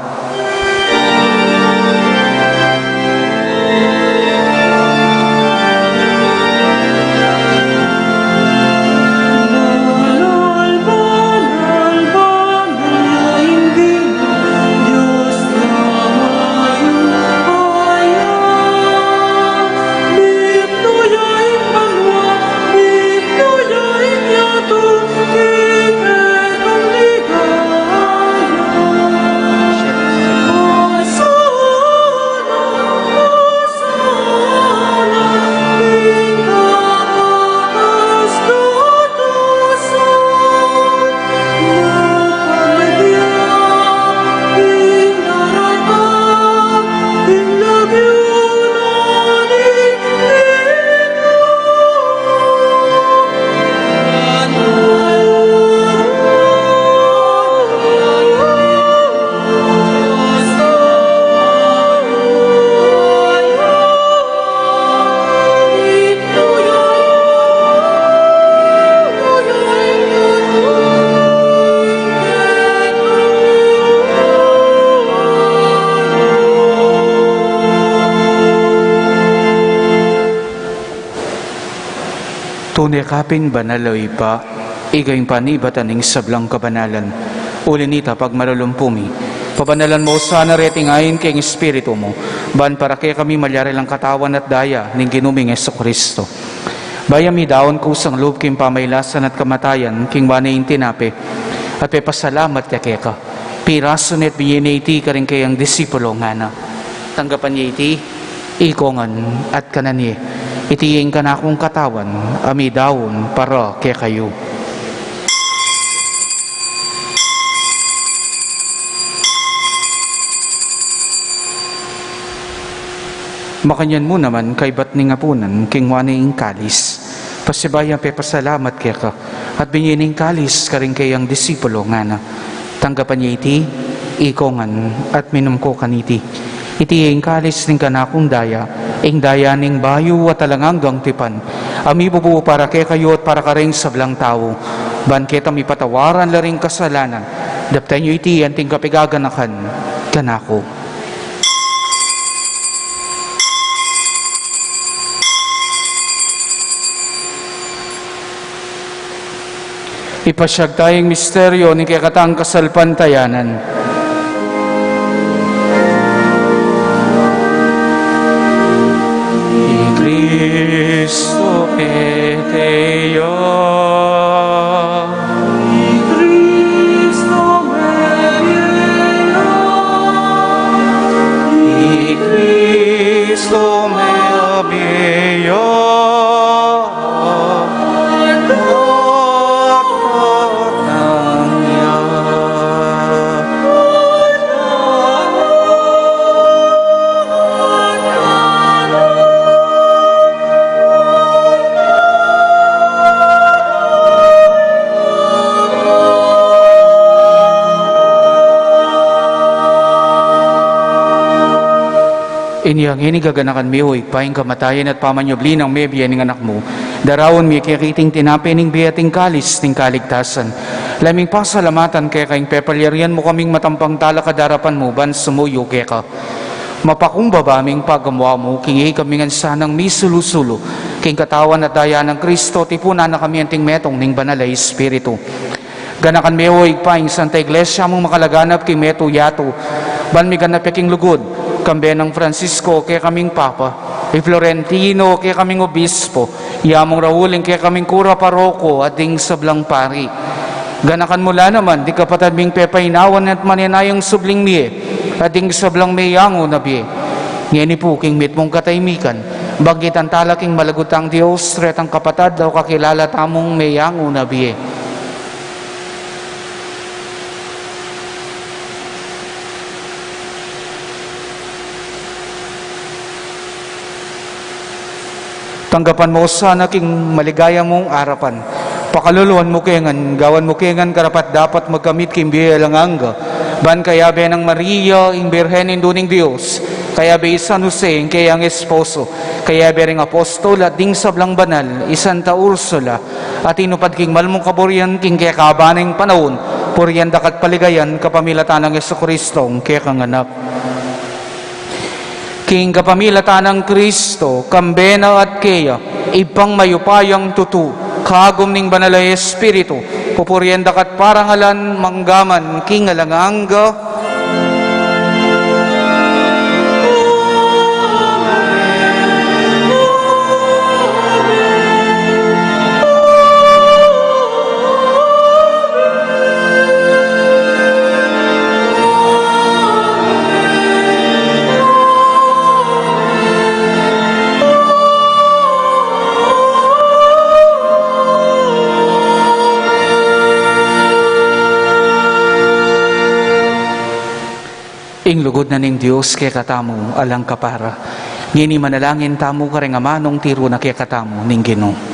Tune ka pin banal, o Ibpa, ika ing panibatan ning sablang kabanalan. Uli na nita, pagmalulumpu mi, pabanalan mu sana reting ain king Espiritu mu, ban para kekami malyari lang katawan at daya ning Ginu ming Jesucristo. Bayu mi daun kusang lub king pamailasan at kamatayan, kinua ne ing tinape, at pepasalamat ya keka. Pirasu ne at binye ne iti karing kayang disipulo, ngana: Tanggapan ye iti, ikong ngan, at kanan ye. Iti ing kanakung katawan a midaun para kekayu. Makanyan mu naman, kaybat ning apunan, kinua ne ing kalis, pasibayu yang pepasalamat keka, at binye ne ing kalis karing kayang disipulo, ngana: Tanggapan ye iti, ikong ngan, at minum ko kaniti. Iti ing kalis ning kanakung daya, ing daya ning bayu at alang anggang tipan, a mibubu para kekayu at para karing sablang tau, ban ketang mipatawaran la ring kasalanan. Daptan yu iti anting kapigaganakan kanaku. Ipasyag taya ing misteryu ning kekatang kasalpantayanan. I Kristu mete ya. I Kristu mete ya. I Kristu mete ya. Inya ngeni gaganakan mi, o Ibpa, ing kamatayan at pamanyubli nang mebie ning Anak mu. Daraun mi keka iting tinape ning bie at ing kalis ning kaligtasan. Lalu ming pasalamatan keka ing pepalyarian mu kaming matampang talakad king arapan mu ban sumuyu keka. Mapakumbaba ming pagamuan mu, king e kami ngan sanang misulu-sulu king katawan at daya nang Kristo, tipunan na kami anting metung ning Banal a Espiritu. Ganakan me, o Ibpa, ing Santa Iglesia mung makalaganap king metung yatu, ban miganap ya king lugud, kambe nang Francisco, kekaming Papa, i Florentino, kekaming Obispo, i Among Raul, ing kekaming kura paroko, at ding sablang pari. Ganakan mu la naman ding kapatad ming pepainawan at manenayang subling mie, at ding sablang meyangu na bie. Ngeni pu, king mitmung katahimikan, banggitan tala king malago tang Dios, retang kapatad, dau kakilala tamung meyangu na bie. Tanggapan mu sana king maligaya mung arapan. Pakaluluan mu ke ngan, gawan mu ke ngan karapat-dapat magkamit king bie alang angga. Ban kayabe nang Maria, ing Birhen Indu ning Dios, kayabe i San Jose, ing keyang esposo, kayabe ring apostol at ding sablang banal, i Santa Ursula, a tinupad king mal mung kaburian king kekaban ning panaun, purian daka at paligayan kapamilatan nang Jesucristo, ing kekang Anak. King kapamilatan nang Kristo, kambe na at keya, Ibpang mayupayang tutu, kagum ning Banal a Espiritu, pupurian daka at parangalan manggaman king alang angga. Ing lugud na ning Dios kekatamu alang kapara. Ngeni manalangin tamu karing amanung tiru na kekatamu ning Ginu.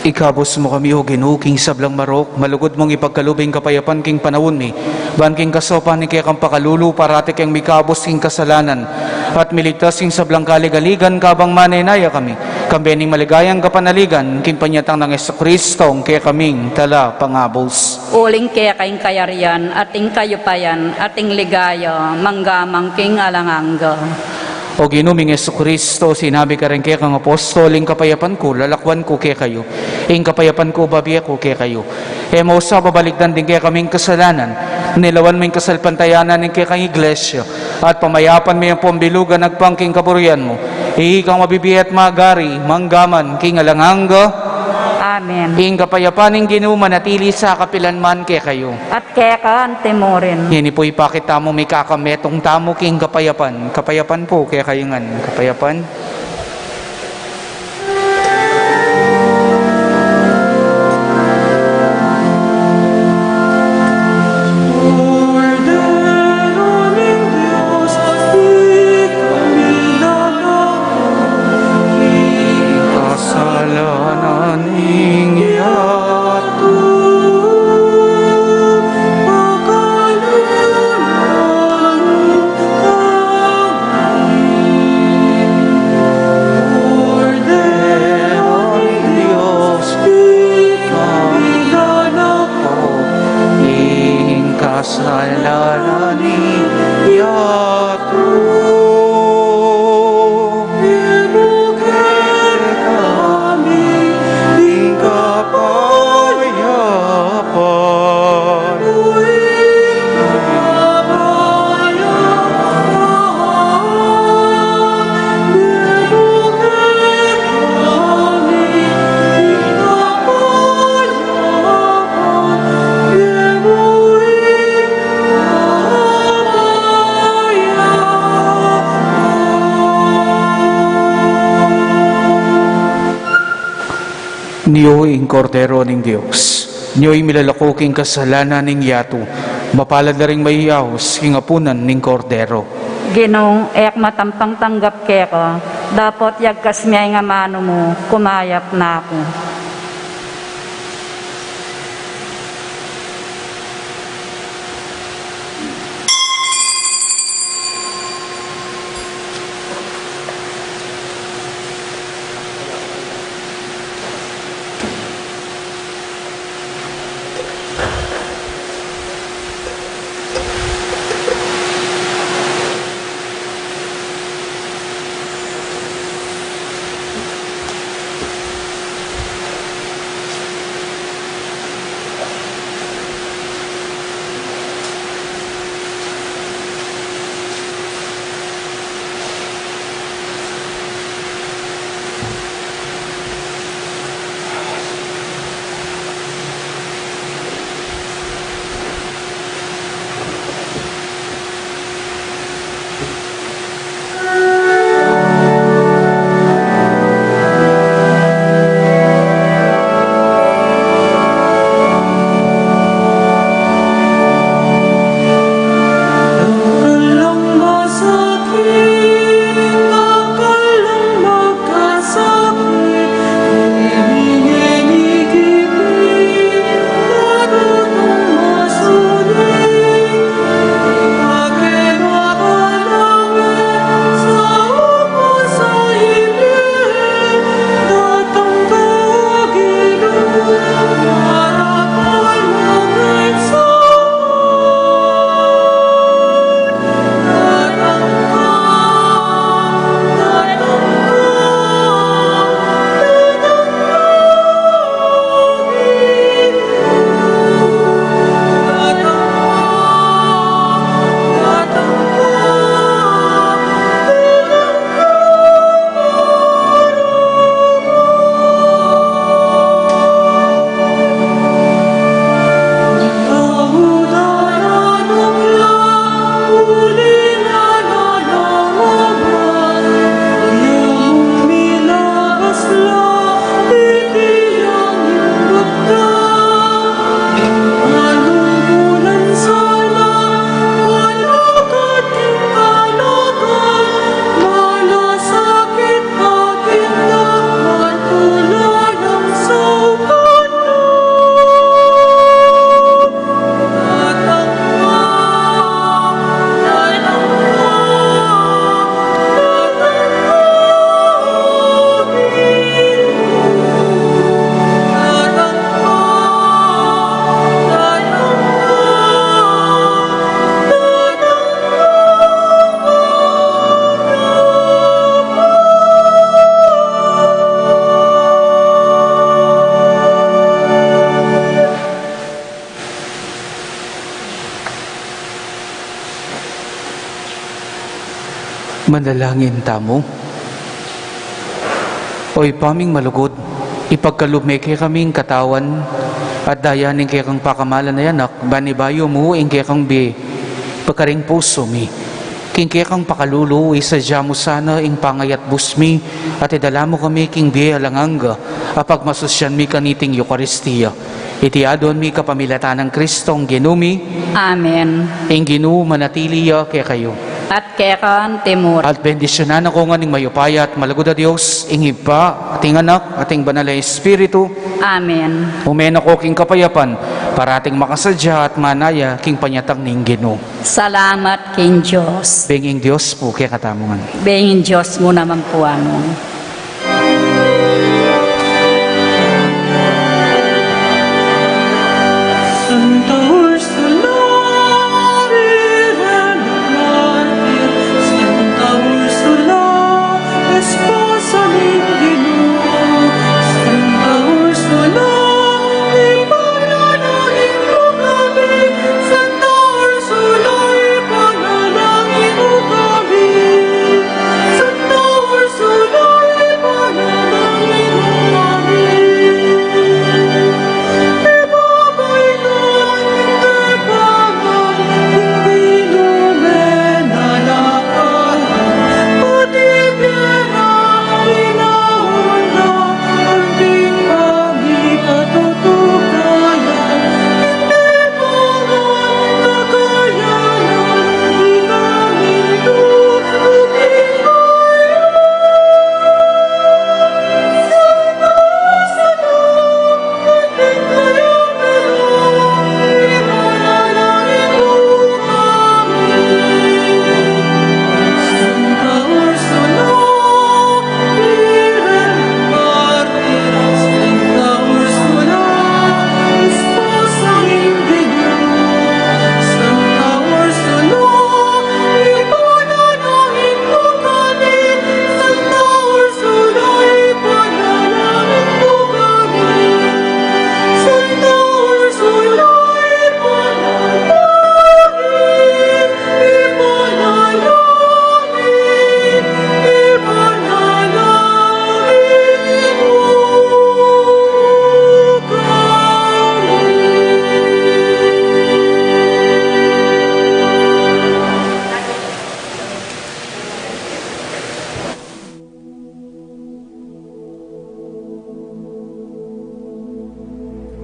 Ikabus mu kami, O Ginu, king sablang marok, malugud mung ipagkalub ing kapayapan king panaun mi, ban king kasaupan ning kekang pakalulu, parati keng mikabus king kasalanan, at miligtas king sablang kaligaligan, kabang manenaya kami, kambe ning maligayang kapanaligan, king panyatang nang Jesucristo, ing kekaming Talapangabus. Uling keka ing kayarian, at ing kayupayan, at ing ligaya, mangga man king alang angga. O Ginu ming Jesucristo, sinabi ka reng kekang apostol, ing kapayapan ku, lalakwan ku kekayu, ing kapayapan ku, bibie ku kekayu. E mu sa babalikdan ding kekaming kasalanan, nune lawan mu ing kasalpantayanan ning kekang Iglesia, at pamayapan me ampong bilugan agpang king kaburian mu, ikang mabibie at magari, mangga man king alang angga. Amen. Ing kapayapan ning Ginu manatili sa kapilan man kekayu. At keka anti murin. Ngeni pu ipakit tamu, mikakametung tamu king kapayapan. Kapayapan pu kekayu ngan. Kapayapan. Kasalanan ning yatu, pakalunan kami. Kordero ning Dios, ikang milalako king kasalanan ning yatu. Ibie mu kekami ing kapayapan. Nyo ing Kordero ning Dios. Nyo ing milalako king kasalanan ning yatu. Mapalad la ring mayaus king apunan ning Kordero. Ginu, e ku matampang tanggap keka, dapot yagkas me ing amanu mu, kumayap na ku. Manalangin tamu. O Ibpa ming malugud, ipagkalub me kekami ing katawan at daya ning kekang pakamalan a Anak, ban ibayu mu ing kekang bie pakaring pusu mi. King kekang pakalulu, isadya mu sana ing pangayatbus mi, at idala mu kami king bie alang angga, a pagmasusyan mi kaniting Eukaristia. Iti adwan mi kapamilatan nang Kristong Ginu mi. Amen. Ing Ginu manatili ya kekayu. At keka mu rin. At bendisyunan na ko ngan ning mayupaya at malugud a Dios, ing Ibpa, at ing Anak, at ing Banal a Espiritu. Amen. Ume na ko king kapayapan, parating makasadya at manaya king panyatang ning Ginu. Salamat king Dios. Benging Dios pu kekatamu ngan. Benging Dios mu naman pu, Among. Santa Ursula, Virgen Martir, Santa Ursula, esposa ning Ginu, Santa Ursula, ipanalangin mu kami, Santa Ursula, ipanalangin mu kami, Santa Ursula, ipanalangin mu kami.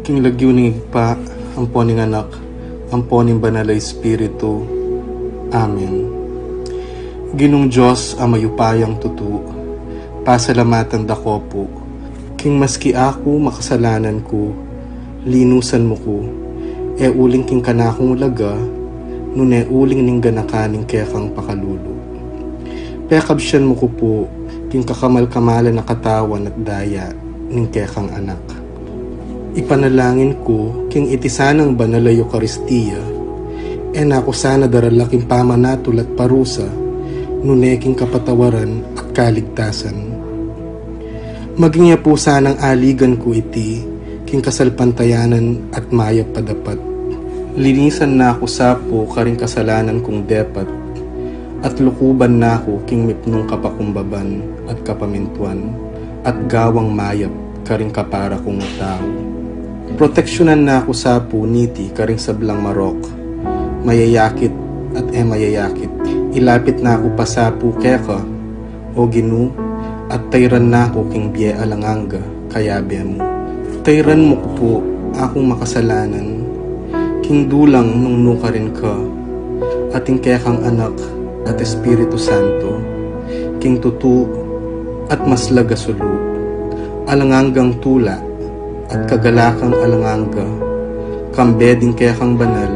King lagyu ning Ibpa, ampo ning Anak, ampo ning Banal a Espiritu. Amen. Ginung Dios a mayupayang tutu, pasalamatan da ko pu, king maski aku makasalanan ku, linusan mu ku, e uling king kanakung ulaga, nune uling ning ganakan ning kekang pakalulu. Pekabsian mu ku pu, king kakamal-kamalan a katawan at daya ning kekang Anak. Ipanalangin ku, king iti sanang banal a Eukaristia, e na ku sana darala king pamanatul at parusa, nune king kapatawaran at kaligtasan. Maging ya pu sanang aligan ku iti, king kasalpantayanan at mayap a dapat. Linisan na ku sa pu karing kasalanan kung depat, at lukuban na ku king mipnung kapakumbaban at kapamintuan, at gawang mayap karing kapara kung tau. Proteksyunan na ku sa pu niti karing sablang marok, mayayakit at e mayayakit. Ilapit na ku pa sa pu keka, O Ginu, at tayran na ku king bie alang angga, kayabe mu. Tayran mu ku pu akung makasalanan, king dulang nung nukarin ka, at ing kekang Anak at Espiritu Santo, king tutu at maslag a sulu, alang anggang tula at kagalakan alang angga, kambe ding kekang banal,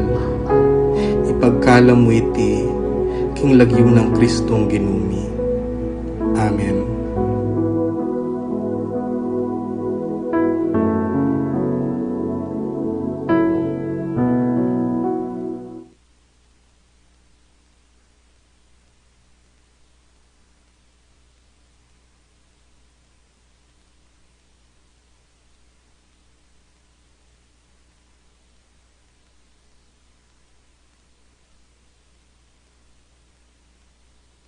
ipagkalam mu iti, king lagyu nang Kristong Ginu mi. Amen.